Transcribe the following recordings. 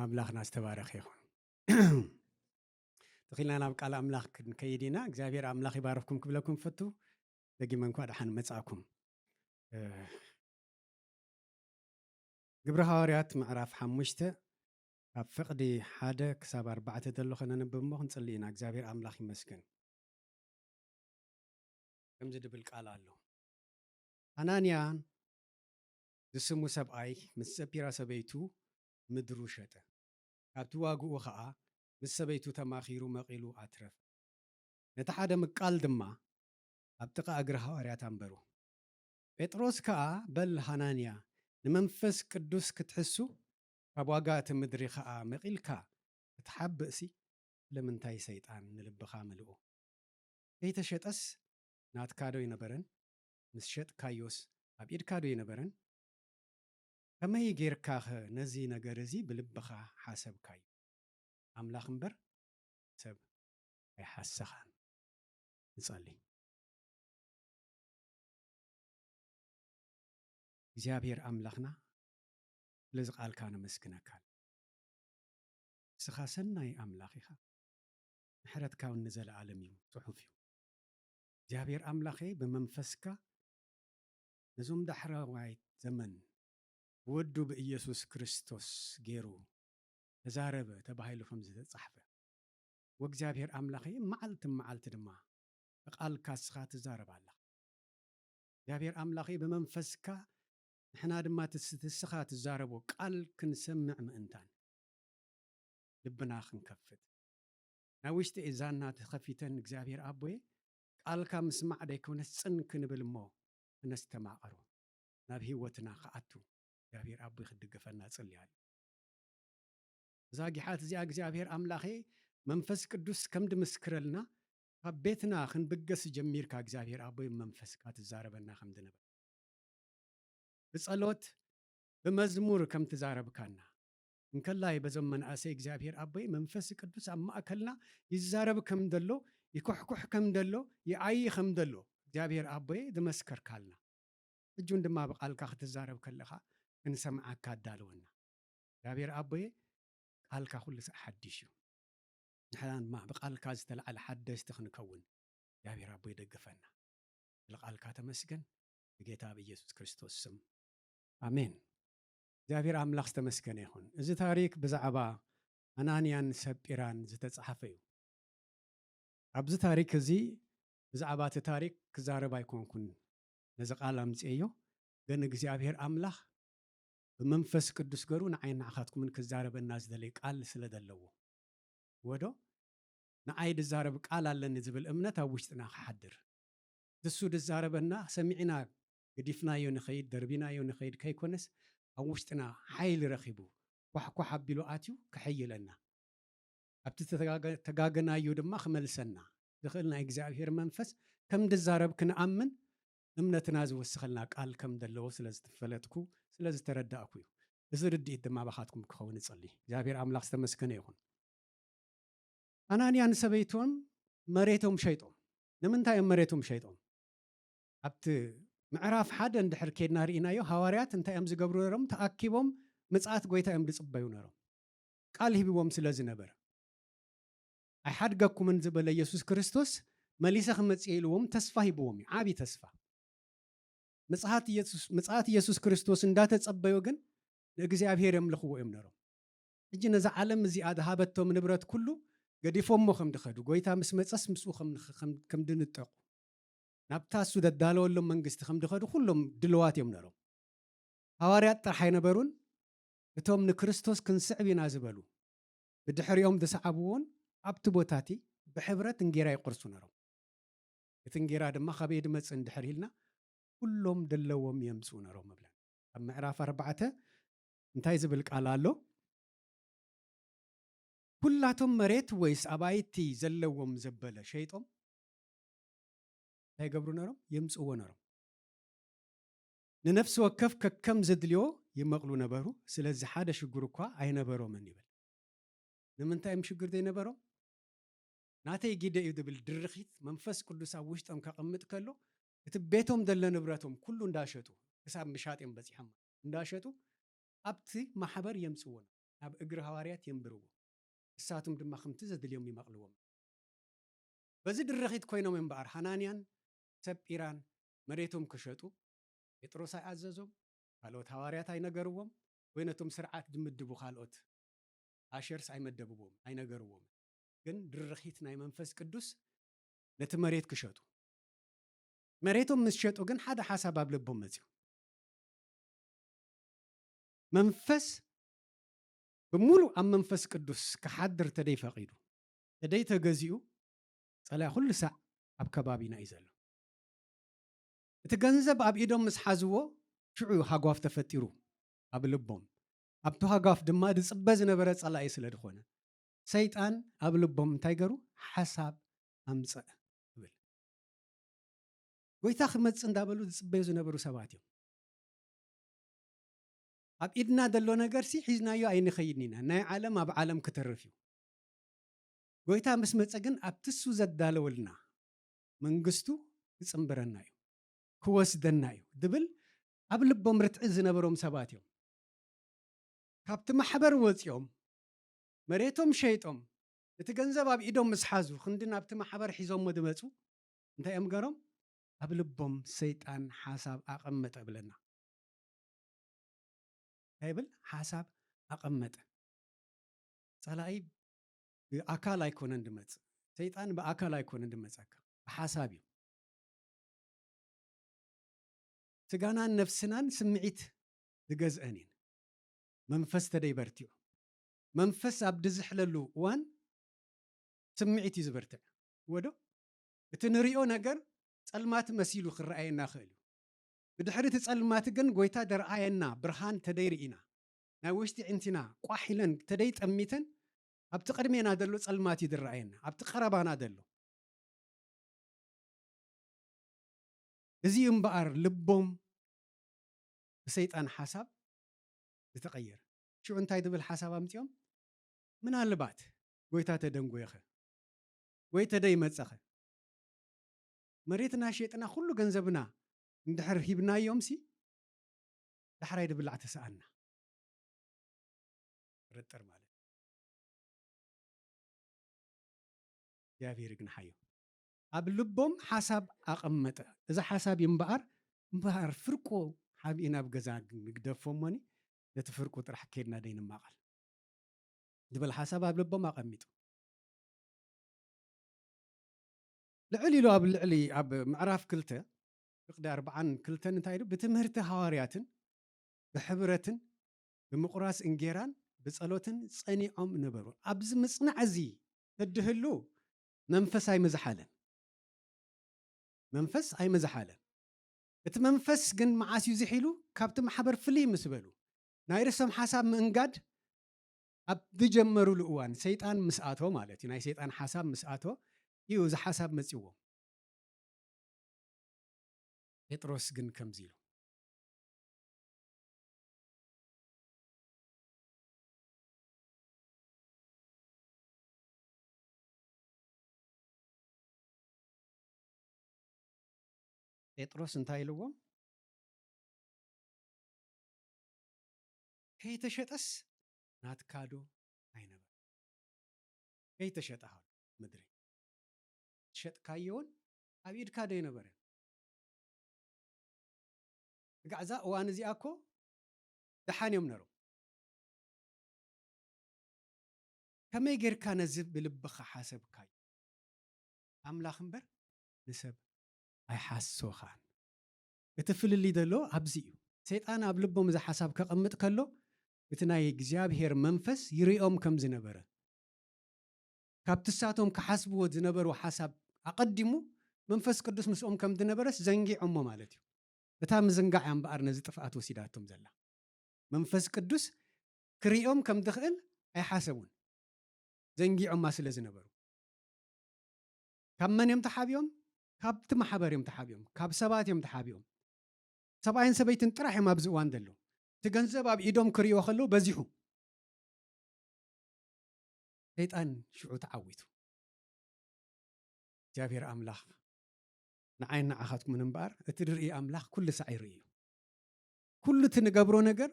ኣምላኽና ዝተባረኸ ይኹን። ተኺልና ናብ ቃል ኣምላኽ ክንከይድ ኢና። እግዚኣብሔር ኣምላኽ ይባርኽኩም ክብለኩም ፈቱ። ደጊመ እንኳ ደሓን መጻእኩም። እ፣ ግብሪ ሃዋርያት ምዕራፍ ሓሙሽተ ካብ ፍቕዲ ሓደ ክሳብ ኣርባዕተ ዘሎ ከነንብብ እሞ ክንጽሊ ኢና። እግዚኣብሔር ኣምላኽ ይመስገን። ከምዚ ድብል ቃል ኣሎ። ኣናንያን ዝስሙ ሰብኣይ ምስ ሰጲራ ሰበይቱ ምድሩ ሸጠ። ካብቲ ዋግኡ ኸኣ ምስ ሰበይቱ ተማኺሩ መቒሉ ኣትረፈ። ነቲ ሓደ ምቃል ድማ ኣብ ጥቓ እግሪ ሃዋርያት ኣንበሮ። ጴጥሮስ ከኣ፣ "በል ሃናንያ፣ ንመንፈስ ቅዱስ ክትሕሱ፣ ካብ ዋጋ እቲ ምድሪ ኸኣ መቒልካ ክትሓብእሲ፣ ስለምንታይ ሰይጣን ንልብኻ ምልኦ? ከይተሸጠስ ናትካ ዶ ኣይነበረን? ምስ ሸጥካዮስ ኣብ ኢድካ ዶ ኣይነበረን? ከመይ ጌርካኸ ነዚ ነገር እዚ ብልብኻ ሓሰብካዮ? ኣምላኽ እምበር ሰብ ኣይሓሰኻን." ንጸሊ። እግዚኣብሔር ኣምላኽና፣ ስለዚ ቃልካ ነመስግነካ። ንስኻ ሰናይ ኣምላኽ ኢኻ። ምሕረትካ እውን ንዘለኣለም እዩ፣ ጽሑፍ እዩ። እግዚኣብሔር ኣምላኸይ፣ ብመንፈስካ ነዞም ዳሕረዋይ ዘመን ብወዱ ብኢየሱስ ክርስቶስ ገይሩ ተዛረበ ተባሂሉ ከም ዝተጻሕፈ፣ ወእግዚኣብሔር ኣምላኸይ፣ መዓልቲ መዓልቲ ድማ ብቃልካ እስኻ ትዛረብ ኣለኻ። እግዚኣብሔር ኣምላኸይ፣ ብመንፈስካ ንሕና ድማ ትስ-፣ ትስኻ ትዛረቦ ቃል ክንሰምዕ ምእንታን ልብና ክንከፍት፣ ናብ ውሽጢ እዛና ተኸፊተን እግዚኣብሔር ኣቦየ ቃልካ ምስማዕ ደይኮነስ ጽን ክንብል እሞ ክነስተማቕሮ ናብ ህይወትና ክኣቱ እግዚኣብሔር ኣቦይ ክድግፈና ጽልያለሁ። እዛ ጊሓት እዚኣ እግዚኣብሔር ኣምላኸ መንፈስ ቅዱስ ከም ድምስክረልና ካብ ቤትና ክንብገስ ጀሚርካ እግዚኣብሔር ኣቦይ መንፈስካ ትዛረበና ከም ድነበረ ብጸሎት ብመዝሙር ከም ትዛረብካና እንከላይ በዞም መናእሰይ እግዚኣብሔር ኣቦይ መንፈስ ቅዱስ ኣብ ማእከልና ይዛረብ ከም ደሎ ይኩሕኩሕ ከም ደሎ ይኣይ ከም ደሎ እግዚኣብሔር ኣቦይ ድመስከርካልና ሕጂ እውን ድማ ብቃልካ ክትዛረብ ከለኻ ክንሰምዓካ ኣዳልወና እግዚኣብሔር ኣቦይ ቃልካ ኩሉ ሳዕ ሓድሽ እዩ ንሕና ድማ ብቃልካ ዝተለዓለ ሓደስቲ ክንከውን እግዚኣብሔር ኣቦይ ደግፈና ስለ ቃልካ ተመስገን ብጌታ ብኢየሱስ ክርስቶስ ስም ኣሜን እግዚኣብሔር ኣምላኽ ዝተመስገነ ይኹን እዚ ታሪክ ብዛዕባ ኣናንያን ሰጲራን ዝተጻሓፈ እዩ ኣብዚ ታሪክ እዚ ብዛዕባ እቲ ታሪክ ክዛረብ ኣይኮንኩን ነዚ ቃል ኣምፅኤዮ ግን እግዚኣብሔር ኣምላኽ ብመንፈስ ቅዱስ ገሩ ንዓይ ንዓኻትኩምን ክዛረበና ዝደለይ ቃል ስለ ዘለዎ ወዶ ንዓይ ድዛረብ ቃል ኣለኒ ዝብል እምነት ኣብ ውሽጥና ክሓድር ንሱ ድዛረበና ሰሚዕና ገዲፍናዮ ንኸይድ ደርቢናዮ ንኸይድ ከይኮነስ ኣብ ውሽጥና ሓይሊ ረኺቡ ኳሕኳሕ ኣቢሉ ኣትዩ ክሕይለና ኣብቲ ተጋገናዮ ድማ ክመልሰና ዝኽእል ናይ እግዚኣብሔር መንፈስ ከም ድዛረብ ክንኣምን እምነትና ዝወስኸልና ቃል ከም ዘለዎ ስለ ዝፈለጥኩ ስለ ዝተረዳእኩ እዩ እዚ ርድኢት ድማ ባኻትኩም ክኸውን እጸሊ እግዚኣብሔር ኣምላኽ ዝተመስገነ ይኹን ኣናንያ ንሰበይቶም መሬቶም ሸይጦም ንምንታይ እዮም መሬቶም ሸይጦም ኣብቲ ምዕራፍ ሓደ እንድሕር ኬድና ርኢናዮ ሃዋርያት እንታይ እዮም ዝገብሩ ነሮም ተኣኪቦም ምጽኣት ጎይታ እዮም ዝጽበዩ ነሮም ቃል ሂብዎም ስለ ዝነበረ ኣይሓድገኩምን ዝበለ የሱስ ክርስቶስ መሊሰ ክመጽእ ኢልዎም ተስፋ ሂብዎም እዩ ዓብዪ ተስፋ ምጽኣት የሱስ ክርስቶስ እንዳተጸበዩ ግን ንእግዚኣብሔር የምልኽዎ እዮም ነሮም ሕጂ ነዛ ዓለም እዚኣ ዝሃበቶም ንብረት ኩሉ ገዲፎሞ ከም ድኸዱ ጎይታ ምስ መጸስ ምስኡ ከም ድንጠቑ ናብታ እሱ ደዳለወሎም መንግስቲ ከም ድኸዱ ኩሎም ድልዋት እዮም ነሮም ሃዋርያት ጥራሕ ኣይነበሩን እቶም ንክርስቶስ ክንስዕብ ኢና ዝበሉ ብድሕሪኦም ዝሰዓብዎን ኣብቲ ቦታቲ ብሕብረት እንጌራ ይቆርሱ ነሮም እቲ እንጌራ ድማ ካበየ ድመፅእ እንድሕር ኢልና ኩሎም ደለዎም የምፅኡ ነሮም እብለን ኣብ ምዕራፍ ኣርባዕተ እንታይ ዝብል ቃል ኣሎ ኩላቶም መሬት ወይስ ኣባይቲ ዘለዎም ዘበለ ሸይጦም እንታይ ይገብሩ ነሮም የምፅዎ ነሮም ንነፍሲ ወከፍ ከከም ዘድልዮ ይመቕሉ ነበሩ ስለዚ ሓደ ሽግር እኳ ኣይነበሮምን ይብል ንምንታይ እዮም ሽግር ዘይነበሮም ናተይ ግደ እዩ ዝብል ድርኺት መንፈስ ቅዱስ ኣብ ውሽጦም ከቐምጥ ከሎ እቲ ቤቶም ዘሎ ንብረቶም ኩሉ እንዳሸጡ ክሳብ ምሻጥ እዮም በፂሖም እንዳሸጡ ኣብቲ ማሕበር የምፅዎ ኣብ እግሪ ሃዋርያት የንብርዎ። ንሳቶም ድማ ከምቲ ዘድልዮም ይመቕልዎም። በዚ ድርኺት ኮይኖም እምበኣር፣ ሃናንያን ሰጲራን መሬቶም ክሸጡ ጴጥሮስ ኣይኣዘዞም፣ ካልኦት ሃዋርያት ኣይነገርዎም፣ ወይ ነቶም ስርዓት ዝምድቡ ካልኦት ኣሸርስ ኣይመደብዎም፣ ኣይነገርዎም። ግን ድርኺት ናይ መንፈስ ቅዱስ ነቲ መሬት ክሸጡ። መሬቶም ምስ ሸጡ ግን ሓደ ሓሳብ ኣብ ልቦም መጽዩ። መንፈስ ብምሉእ ኣብ መንፈስ ቅዱስ ክሓድር ተደይ ፈቒዱ፣ ተደይ ተገዚኡ፣ ጸላኢ ኩሉ ሳዕ ኣብ ከባቢና እዩ ዘሎ። እቲ ገንዘብ ኣብ ኢዶም ምስ ሓዝዎ፣ ሽዑ ሃጓፍ ተፈጢሩ ኣብ ልቦም። ኣብቲ ሃጓፍ ድማ ዝጽበ ዝነበረ ጸላኢ ስለ ዝኾነ፣ ሰይጣን ኣብ ልቦም እንታይ ገሩ? ሓሳብ ኣምጸእ ትብል። ጎይታ ክመጽእ እንዳበሉ ዝጽበዩ ዝነበሩ ሰባት እዮም። ኣብ ኢድና ዘሎ ነገርሲ ሒዝናዮ ኣይንኸይድን ኢና። ናይ ዓለም ኣብ ዓለም ክተርፍ እዩ። ጎይታ ምስ መጸ ግን ኣብቲ እሱ ዘዳለወልና መንግስቱ ክጽንብረና እዩ፣ ክወስደና እዩ ዝብል ኣብ ልቦም ርትዒ ዝነበሮም ሰባት እዮም። ካብቲ ማሕበር ወጺኦም፣ መሬቶም ሸይጦም፣ እቲ ገንዘብ ኣብ ኢዶም ምስ ሓዙ፣ ክንዲ ናብቲ ማሕበር ሒዞሞ ዝመጹ፣ እንታይ እዮም ገሮም? ኣብ ልቦም ሰይጣን ሓሳብ ኣቐመጠ እብለና። እንታይ ይብል? ሓሳብ ኣቐመጠ። ጸላኢ ብኣካል ኣይኮነን ድመጽእ። ሰይጣን ብኣካል ኣይኮነን ድመጸካ። ብሓሳብ እዩ። ስጋናን ነፍስናን ስምዒት ዝገዝአን እየን። መንፈስ ተደይ በርቲዑ። መንፈስ ኣብ ድዝሕለሉ እዋን ስምዒት እዩ ዝበርትዕ። ወዶ እቲ ንሪኦ ነገር ጸልማት መሲሉ ክረኣየና ይኽእል እዩ። ብድሕሪ እቲ ጸልማት ግን ጎይታ ደርኣየና ብርሃን ተደይ ርኢና፣ ናይ ውሽጢ ዕንቲና ቋሕ ኢለን ተደይ ጠሚተን፣ ኣብቲ ቅድሜና ዘሎ ጸልማት እዩ ዝረኣየና፣ ኣብቲ ቀረባና ዘሎ። እዚ እምበኣር ልቦም ብሰይጣን ሓሳብ ዝተቐየረ። ሽዑ እንታይ ዝብል ሓሳብ ኣምጺኦም? ምናልባት ጎይታ ተደንጎየኸ ወይ ተደይመጸኸ፣ መሬትና ሸጥና ኩሉ ገንዘብና እንድሕር ሂብናዮምሲ፣ ዳሕራይ ድብላዕ ተሰኣና። ጥርጥር ማለት እዩ። እግዚኣብሔር ይግንሓዮ። ኣብ ልቦም ሓሳብ ኣቐመጠ። እዚ ሓሳብ እዩ እምበኣር፣ እምበኣር ፍርቁ ሓቢእና ኣብ ገዛ ንግደፎ እሞኒ፣ ነቲ ፍርቁ ጥራሕ ኬድና ደይንማቐል ዝብል ሓሳብ ኣብ ልቦም ኣቐሚጡ። ልዕል ኢሉ ኣብ ልዕሊ፣ ኣብ ምዕራፍ ክልተ ፍቕዲ ኣርባዓን ክልተን እንታይ ኢሉ? ብትምህርቲ ሃዋርያትን ብሕብረትን ብምቑራስ እንጌራን ብጸሎትን ጸኒዖም ነበሩ። ኣብዚ ምጽናዕ እዚ ተድህሉ መንፈስ ኣይመዝሓለን። መንፈስ ኣይመዝሓለን። እቲ መንፈስ ግን መዓስ እዩ ዝሒሉ? ካብቲ ማሕበር ፍልይ ምስ በሉ፣ ናይ ርእሶም ሓሳብ ምእንጋድ ኣብ ዝጀመሩሉ እዋን፣ ሰይጣን ምስ ኣቶ ማለት እዩ፣ ናይ ሰይጣን ሓሳብ ምስ ኣቶ እዩ እዚ ሓሳብ መጺዎም። ጴጥሮስ ግን ከምዚ ኢሉ፣ ጴጥሮስ እንታይ ኢልዎም? "ከይተሸጠስ ናትካ ዶ ኣይነበረ?" ከይተሸጠ ሃሉ ምድሪ ትሸጥካዮን ኣብ ኢድካ ዶ ኣይነበረ? ስጋዕ እዛ እዋን እዚኣ እኮ ደሓን እዮም ነሮም። ከመይ ጌርካ ነዚ ብልብኻ ሓሰብካዮ? ኣምላኽ እምበር ንሰብ ኣይሓስሶኻን። እቲ ፍልልይ ዘሎ ኣብዚ እዩ። ሰይጣን ኣብ ልቦም እዚ ሓሳብ ከቐምጥ ከሎ፣ እቲ ናይ እግዚኣብሔር መንፈስ ይርእዮም ከም ዝነበረ፣ ካብቲ ሳቶም ክሓስብዎ ዝነበሩ ሓሳብ ኣቐዲሙ መንፈስ ቅዱስ ምስኦም ከም ዝነበረስ ዘንጊዖሞ ማለት እዩ። እታ ምዝንጋዕ እያ እምበኣር ነዚ ጥፍኣት ወሲዳቶም ዘላ። መንፈስ ቅዱስ ክርእዮም ከም ዝኽእል ኣይሓሰቡን፣ ዘንጊዖማ ስለ ዝነበሩ። ካብ መን እዮም ተሓቢኦም? ካብቲ ማሕበር እዮም ተሓቢኦም፣ ካብ ሰባት እዮም ተሓቢኦም። ሰብኣይን ሰበይትን ጥራሕ እዮም ኣብዚ እዋን ዘለዉ። እቲ ገንዘብ ኣብ ኢዶም ክርእይዎ ከለዉ በዚሑ። ሰይጣን ሽዑ ተዓዊቱ። እግዚኣብሔር ኣምላኽ ንዓይን ንዓኻትኩምን እምበኣር፣ እቲ ዝርኢ ኣምላኽ ኩሉ ሳዕ ይርኢ እዩ። ኩሉ እቲ ንገብሮ ነገር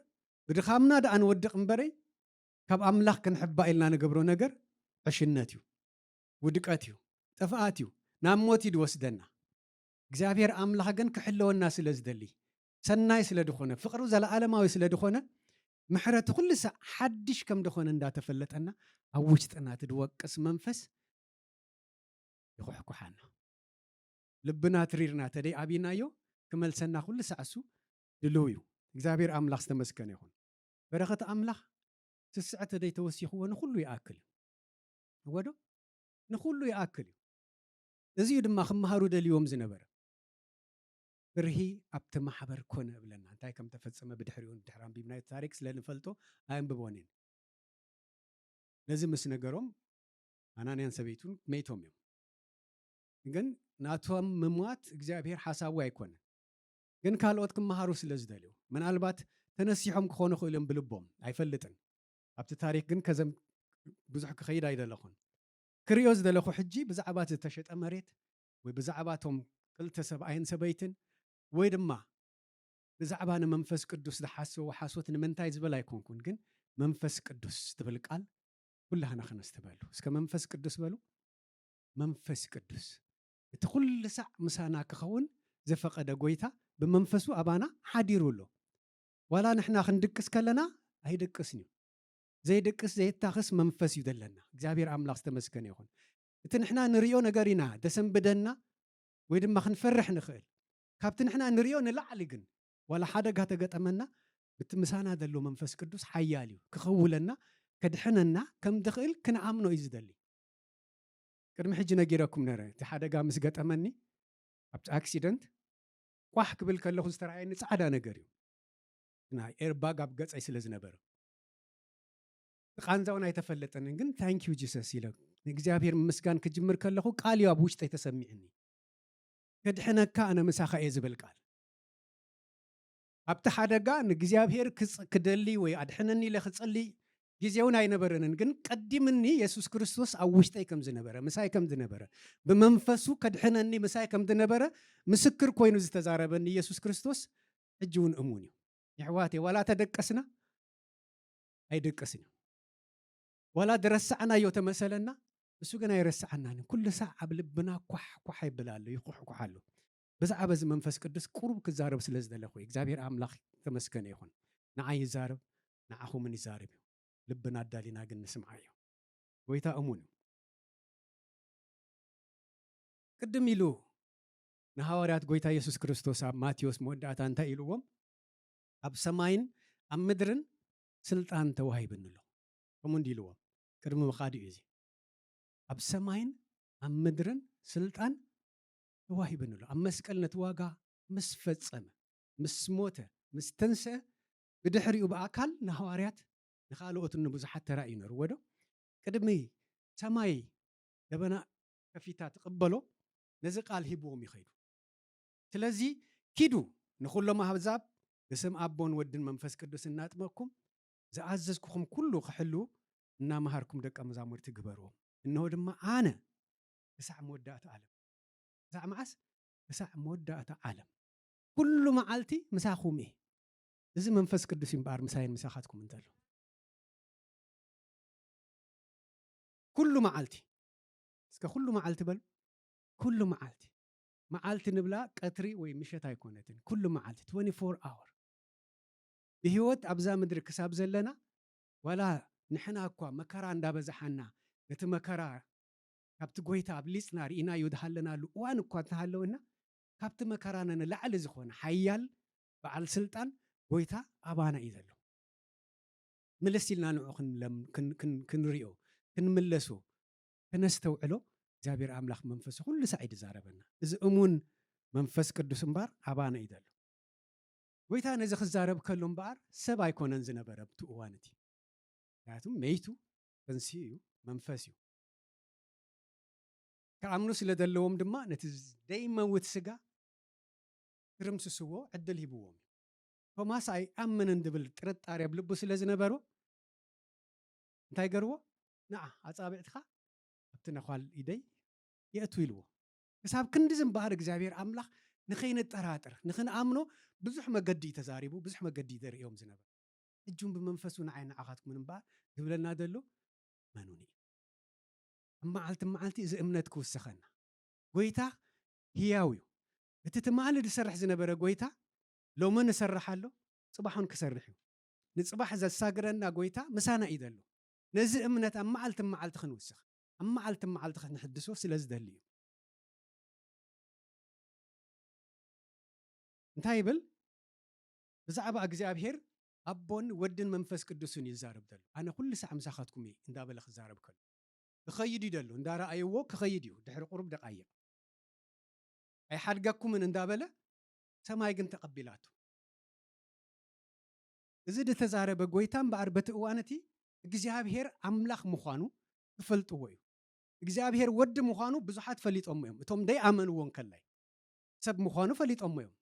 ብድኻምና ደኣ ንወድቕ እምበረይ፣ ካብ ኣምላኽ ክንሕባእ ኢልና ንገብሮ ነገር ዕሽነት እዩ፣ ውድቀት እዩ፣ ጥፍኣት እዩ፣ ናብ ሞት እዩ ዝወስደና። እግዚኣብሔር ኣምላኽ ግን ክሕለወና ስለ ዝደሊ፣ ሰናይ ስለ ዝኾነ፣ ፍቕሩ ዘለኣለማዊ ስለ ዝኾነ፣ ምሕረቱ ኩሉ ሳዕ ሓድሽ ከም ዝኾነ እንዳተፈለጠና፣ ኣብ ውሽጥና እቲ ዝወቅስ መንፈስ ይኹሕኩሓና። ልብና ትሪርና ተደይ ኣቢናዮ ክመልሰና ኩሉ ሳዕ እሱ ድልው እዩ። እግዚኣብሔር ኣምላኽ ዝተመስገነ ይኹን። በረኸት ኣምላኽ ስስዐ ተደይ ተወሲኽዎ ንኹሉ ይኣክል እዩ። እወ ዶ? ንኹሉ ይኣክል እዩ። እዚ እዩ ድማ ክመሃሩ ደልዎም ዝነበረ። ፍርሂ ኣብቲ ማሕበር ኮነ እብለና። እንታይ ከም ተፈጸመ ብድሕሪኡ፣ ድሕሪ ኣንቢብናዮ ታሪክ ስለ ንፈልጦ ኣየንብቦን እየን። ነዚ ምስ ነገሮም፣ ኣናንያን ሰበይቱን መይቶም እዮም። ግን ናቶም ምሟት እግዚኣብሔር ሓሳቡ ኣይኮነን። ግን ካልኦት ክመሃሩ ስለ ዝደልዩ፣ ምናልባት ተነሲሖም ክኾኑ ይኽእሉ እዮም ብልቦም፣ ኣይፈልጥን። ኣብቲ ታሪክ ግን ከዘም ብዙሕ ክኸይድ ኣይደለኹን። ክርእዮ ዝደለኹ ሕጂ ብዛዕባ ዝተሸጠ መሬት ወይ ብዛዕባ እቶም ክልተ ሰብኣይን ሰበይትን ወይ ድማ ብዛዕባ ንመንፈስ ቅዱስ ዝሓሰቡ ሓሶት ንምንታይ ዝብል ኣይኮንኩን፣ ግን መንፈስ ቅዱስ ትብል ቃል ኩላህና ክነስተብህሉ። እስከ መንፈስ ቅዱስ በሉ። መንፈስ ቅዱስ እቲ ኩሉ ሳዕ ምሳና ክኸውን ዝፈቐደ ጎይታ ብመንፈሱ ኣባና ሓዲሩ ኣሎ። ዋላ ንሕና ክንድቅስ ከለና ኣይድቅስን እዩ። ዘይድቅስ ዘይታኽስ መንፈስ እዩ ዘለና። እግዚኣብሔር ኣምላኽ ዝተመስገነ ይኹን። እቲ ንሕና ንርእዮ ነገር ኢና ደሰንብደና ወይ ድማ ክንፈርሕ ንኽእል። ካብቲ ንሕና ንርእዮ ንላዕሊ ግን ዋላ ሓደጋ ተገጠመና፣ ብቲ ምሳና ዘሎ መንፈስ ቅዱስ ሓያል እዩ። ክኸውለና፣ ከድሕነና ከም ድኽእል ክንኣምኖ እዩ ዝደሊ። ቅድሚ ሕጂ ነጊረኩም ነረ፣ እቲ ሓደጋ ምስ ገጠመኒ፣ ኣብቲ ኣክሲደንት ቋሕ ክብል ከለኹ ዝተረኣየኒ ጻዕዳ ነገር እዩ። ናይ ኤርባግ ኣብ ገጸይ ስለ ዝነበረ። እቲ ቃንዛውን ኣይተፈለጠንን፣ ግን ታንክ ዩ ጂሰስ ኢለ ንእግዚኣብሔር ምምስጋን ክጅምር ከለኹ ቃል እዩ ኣብ ውሽጠይ ተሰሚዕኒ። ከድሕነካ ኣነ ምሳኻ እየ ዝብል ቃል። ኣብቲ ሓደጋ ንእግዚኣብሔር ክጽ-፣ ክደሊ ወይ ኣድሕነኒ ኢለ ክጸሊ ግዜ እውን ኣይነበረንን፣ ግን ቀዲምኒ የሱስ ክርስቶስ ኣብ ውሽጠይ ከም ዝነበረ፣ ምሳይ ከም ዝነበረ፣ ብመንፈሱ ከድሕነኒ ምሳይ ከም ዝነበረ ምስክር ኮይኑ ዝተዛረበኒ የሱስ ክርስቶስ ሕጂ እውን እሙን እዩ። የሕዋተይ፣ ዋላ ተደቀስና ኣይደቀስን እዩ። ዋላ ዝረሳዕናዮ ተመሰለና፣ እሱ ግን ኣይረሳዓናን እዩ። ኩሉ ሳዕ ኣብ ልብና ኳሕ ኳሕ ይብል ኣሎ፣ ይኹሕኩሕ ኣሎ። ብዛዕባ እዚ መንፈስ ቅዱስ ቁሩብ ክዛረብ ስለ ዝደለኹ እዩ። እግዚኣብሔር ኣምላኽ ተመስገነ ይኹን። ንዓይ ይዛረብ፣ ንዓኹምን ይዛረብ እዩ። ልብና ኣዳሊና ግን ንስምዓዮ። ጎይታ እሙን እዩ። ቅድም ኢሉ ንሃዋርያት ጎይታ የሱስ ክርስቶስ ኣብ ማቴዎስ መወዳእታ እንታይ ኢልዎም? ኣብ ሰማይን ኣብ ምድርን ስልጣን ተዋሂብኒ ኣሎ። ከምኡ እንዲ ኢልዎም። ቅድሚ ምኻዱ እዩ እዚ። ኣብ ሰማይን ኣብ ምድርን ስልጣን ተዋሂብኒ ኣሎ። ኣብ መስቀል ነቲ ዋጋ ምስ ፈጸመ፣ ምስ ሞተ፣ ምስ ተንስአ፣ ብድሕሪኡ ብኣካል ንሃዋርያት፣ ንኻልኦትን ንብዙሓት ተራእዩ ነርዎ ዶ? ቅድሚ ሰማይ ደበና ከፊታ ትቕበሎ፣ ነዚ ቃል ሂብዎም ይኸይዱ። ስለዚ ኪዱ ንኹሎም ኣህዛብ ብስም ኣቦን ወድን መንፈስ ቅዱስ እናጥመቅኩም ዝኣዘዝኩኹም ኩሉ ክሕልዉ እናመሃርኩም ደቀ መዛሙርቲ ግበርዎም። እንሆ ድማ ኣነ ክሳዕ መወዳእታ ዓለም። ክሳዕ መዓስ? ክሳዕ መወዳእታ ዓለም። ኩሉ መዓልቲ ምሳኹም እየ። እዚ መንፈስ ቅዱስ እዩ እምበኣር ምሳይን ምሳኻትኩም እንተሎ። ኩሉ መዓልቲ። እስከ ኩሉ መዓልቲ በሉ። ኩሉ መዓልቲ። መዓልቲ ንብላ ቀትሪ ወይ ምሸት ኣይኮነትን። ኩሉ መዓልቲ፣ ትወንቲ ፎር ኣወር። ብህይወት ኣብዛ ምድሪ ክሳብ ዘለና፣ ዋላ ንሕና እኳ መከራ እንዳበዝሓና፣ ነቲ መከራ ካብቲ ጎይታ ኣብሊጽና ርኢናዮ ዝሃለናሉ እዋን እኳ እንተሃለወና፣ ካብቲ መከራና ንላዕሊ ዝኾነ ሓያል በዓል ስልጣን ጎይታ ኣባና እዩ ዘሎ። ምልስ ኢልና ንዑ ክንለም-፣ ክን-፣ ክን-፣ ክንሪኦ፣ ክንምለሶ፣ ክነስተውዕሎ፣ እግዚኣብሔር ኣምላኽ መንፈሱ ኩሉ ሳዕ እዩ ዝዛረበና። እዚ እሙን መንፈስ ቅዱስ እምበኣር ኣባና እዩ ዘሎ። ጎይታ ነዚ ክዛረብ ከሎ እምበኣር ሰብ ኣይኮነን ዝነበረ ኣብቲ እዋን እቲ። ምክንያቱ መይቱ፣ ተንሲኡ እዩ፣ መንፈስ እዩ። ክኣምኑ ስለ ዘለዎም ድማ ነቲ ዘይመውት ስጋ ክርምስስዎ ዕድል ሂብዎም እዩ። ቶማስ ኣይኣምንን ዝብል ጥርጣሬ ኣብ ልቡ ስለ ዝነበሮ እንታይ ገርዎ? ንዓ ኣጻብዕትኻ ኣብቲ ነዃል ኢደይ የእቱ ኢልዎ። ክሳብ ክንድዚ እምበኣር እግዚኣብሔር ኣምላኽ ንኸይንጠራጠር፣ ንኽንኣምኖ ብዙሕ መገዲ እዩ ተዛሪቡ፣ ብዙሕ መገዲ እዩ ዘርእዮም ዝነበረ። ሕጂ እውን ብመንፈሱ ንዓይ ንዓኻትኩምን እምበኣር ዝብለና ዘሎ መኑን እዩ። ኣብ መዓልቲ መዓልቲ እዚ እምነት ክውስኸና። ጎይታ ህያው እዩ። እቲ ትማሊ ዝሰርሕ ዝነበረ ጎይታ ሎሚ ንሰርሕ ኣሎ፣ ጽባሕ እውን ክሰርሕ እዩ። ንጽባሕ ዘሳግረና ጎይታ ምሳና እዩ ዘሎ። ነዚ እምነት ኣብ መዓልቲ መዓልቲ ክንውስኽ፣ ኣብ መዓልቲ መዓልቲ ክንሕድሶ ስለ ዝደሊ እዩ። እንታይ ይብል? ብዛዕባ እግዚኣብሔር ኣቦን ወድን መንፈስ ቅዱስን እዩ ዝዛረብ ዘሎ። ኣነ ኩሉ ሳዕ ምሳኻትኩም እየ እንዳበለ ክዛረብ ከሎ። ክኸይድ እዩ ዘሎ፣ እንዳረኣይዎ ክኸይድ እዩ፣ ድሕሪ ቁሩብ ደቃይቕ። ኣይሓድገኩምን እንዳበለ ሰማይ ግን ተቐቢላቶ። እዚ ዝተዛረበ ጎይታ እምበኣር በቲ እዋን እቲ እግዚኣብሔር ኣምላኽ ምዃኑ ክፈልጥዎ እዩ። እግዚኣብሔር ወዲ ምዃኑ ብዙሓት ፈሊጦሞ እዮም። እቶም ደይኣመንዎ እንከላይ ሰብ ምዃኑ ፈሊጦሞ እዮም።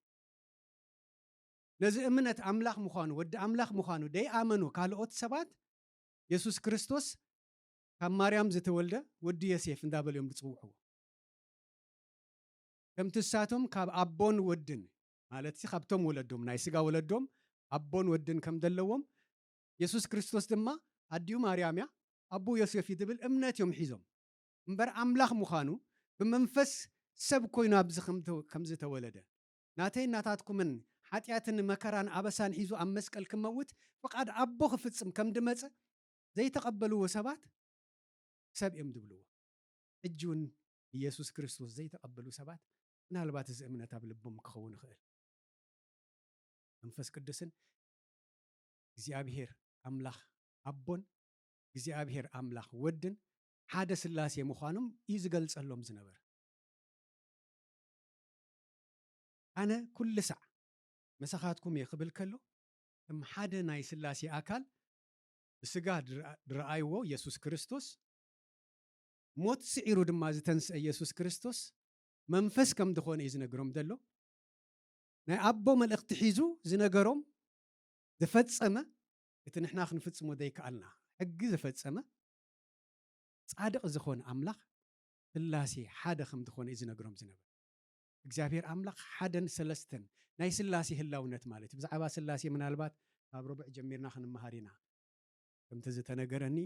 ነዚ እምነት ኣምላኽ ምዃኑ፣ ወዲ ኣምላኽ ምዃኑ ደይኣመኑ ካልኦት ሰባት የሱስ ክርስቶስ ካብ ማርያም ዝተወልደ ወዲ ዮሴፍ እንዳበሉ እዮም ዝጽውዕዎ። ከምቲ እሳቶም ካብ ኣቦን ወድን፣ ማለት ካብቶም ወለዶም፣ ናይ ስጋ ወለዶም ኣቦን ወድን ከም ዘለዎም፣ የሱስ ክርስቶስ ድማ ኣዲኡ ማርያም እያ፣ ኣቦኡ ዮሴፍ እዩ ዝብል እምነት እዮም ሒዞም። እምበር ኣምላኽ ምዃኑ ብመንፈስ ሰብ ኮይኑ ኣብዚ ከም ተ-፣ ከም ዝተወለደ፣ ናተይ ናታትኩምን ሓጢኣትን መከራን ኣበሳን ሒዙ ኣብ መስቀል ክመውት ፍቓድ ኣቦ ክፍጽም ከም ድመጸ ዘይተቐበልዎ ሰባት ሰብ እዮም ዝብልዎ። ሕጂ እውን ኢየሱስ ክርስቶስ ዘይተቐበሉ ሰባት ምናልባት እዚ እምነት ኣብ ልቦም ክኸውን ይኽእል። መንፈስ ቅዱስን እግዚኣብሔር ኣምላኽ ኣቦን እግዚኣብሔር ኣምላኽ ወድን ሓደ ስላሴ ምዃኖም እዩ ዝገልጸሎም ዝነበረ። ኣነ ኩሉ ሳዕ ምሳኻትኩም እየ ክብል ከሎ፣ ከም ሓደ ናይ ስላሴ ኣካል ብስጋ ድረኣ-፣ ድረኣይዎ የሱስ ክርስቶስ፣ ሞት ስዒሩ ድማ ዝተንስአ የሱስ ክርስቶስ መንፈስ ከም ዝኾነ እዩ ዝነግሮም ዘሎ። ናይ ኣቦ መልእኽቲ ሒዙ ዝነገሮም ዝፈጸመ፣ እቲ ንሕና ክንፍጽሞ ዘይከኣልና ሕጊ ዝፈጸመ ጻድቕ ዝኾነ ኣምላኽ ስላሴ ሓደ ከም ዝኾነ እዩ ዝነግሮም ዝነበረ። እግዚኣብሔር ኣምላኽ ሓደን ሰለስተን ናይ ስላሴ ህላውነት ማለት እዩ። ብዛዕባ ስላሴ ምናልባት ካብ ረቡዕ ጀሚርና ክንመሃር ኢና። ከምቲ ዝተነገረኒ፣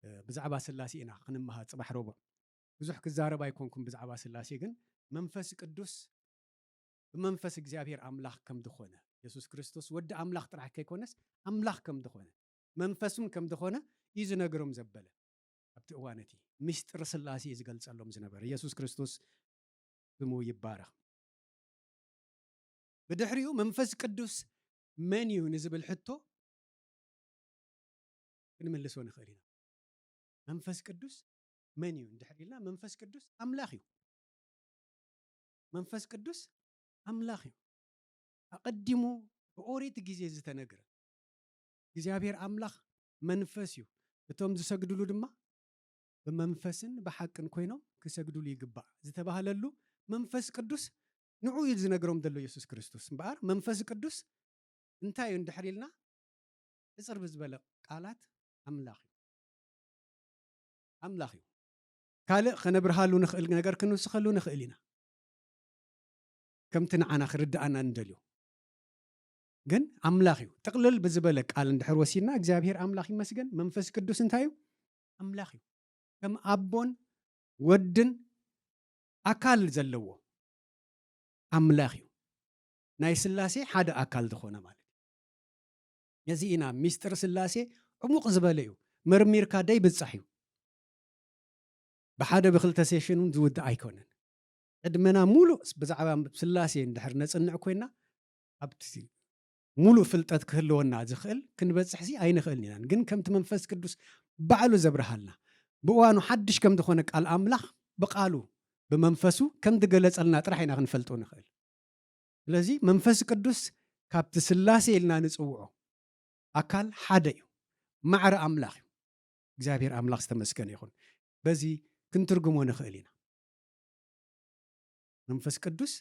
እ፣ ብዛዕባ ስላሴ ኢና ክንመሃር ጽባሕ ረቡዕ። ብዙሕ ክዛረብ ኣይኮንኩም ብዛዕባ ስላሴ፣ ግን መንፈስ ቅዱስ ብመንፈስ እግዚኣብሔር ኣምላኽ ከም ዝኾነ፣ የሱስ ክርስቶስ ወዲ ኣምላኽ ጥራሕ ከይኮነስ ኣምላኽ ከም ዝኾነ፣ መንፈስ እውን ከም ዝኾነ እዩ ዝነግሮም ዘበለ። ኣብቲ እዋን እቲ ምስጢር ስላሴ እዩ ዝገልጸሎም ዝነበረ። የሱስ ክርስቶስ ስሙ ይባረኽ። ብድሕሪኡ መንፈስ ቅዱስ መን እዩ ንዝብል ሕቶ ክንምልሶ ንኽእል ኢና። መንፈስ ቅዱስ መን እዩ እንድሕር ኢልና፣ መንፈስ ቅዱስ ኣምላኽ እዩ። መንፈስ ቅዱስ ኣምላኽ እዩ። ኣቐዲሙ ብኦሪት ግዜ ዝተነግረ፣ እግዚኣብሔር ኣምላኽ መንፈስ እዩ፣ እቶም ዝሰግድሉ ድማ ብመንፈስን ብሓቅን ኮይኖም ክሰግድሉ ይግባእ ዝተባህለሉ መንፈስ ቅዱስ ንዑ እዩ ዝነግሮም ዘሎ የሱስ ክርስቶስ። እምበኣር መንፈስ ቅዱስ እንታይ እዩ እንድሕር ኢልና፣ ሕጽር ብዝበለ ቃላት ኣምላኽ እዩ። ኣምላኽ እዩ። ካልእ ከነብርሃሉ ንኽእል ነገር ክንውስኸሉ ንኽእል ኢና። ከምቲ ንዓና ክርድኣና እንደልዮ። ግን ኣምላኽ እዩ። ጥቕልል ብዝበለ ቃል እንድሕር ወሲድና፣ እግዚኣብሔር ኣምላኽ ይመስገን፣ መንፈስ ቅዱስ እንታይ እዩ? ኣምላኽ እዩ። ከም ኣቦን ወድን ኣካል ዘለዎ ኣምላኽ እዩ። ናይ ስላሴ ሓደ ኣካል ዝኾነ ማለት እዩ። ነዚ ኢና ሚስጥር ስላሴ ዕሙቕ ዝበለ እዩ። መርሚርካ ደይብጻሕ እዩ። ብሓደ ብክልተ ሴሽን እውን ዝውዳእ ኣይኮነን። ዕድመና ሙሉእ ብዛዕባ ስላሴ እንድሕር ነጽንዕ ኮይና፣ ኣብቲ ሙሉእ ፍልጠት ክህልወና ዝኽእል ክንበጽሕሲ ኣይንኽእልን ኢና። ግን ከምቲ መንፈስ ቅዱስ ባዕሉ ዘብርሃልና፣ ብእዋኑ ሓድሽ ከም ዝኾነ ቃል ኣምላኽ ብቃሉ ብመንፈሱ ከም ዝገለጸልና ጥራሕ ኢና ክንፈልጦ ንኽእል። ስለዚ መንፈስ ቅዱስ ካብቲ ስላሴ ኢልና ንጽውዖ ኣካል ሓደ እዩ። ማዕረ ኣምላኽ እዩ። እግዚኣብሔር ኣምላኽ ዝተመስገነ ይኹን። በዚ ክንትርጉሞ ንኽእል ኢና። መንፈስ ቅዱስ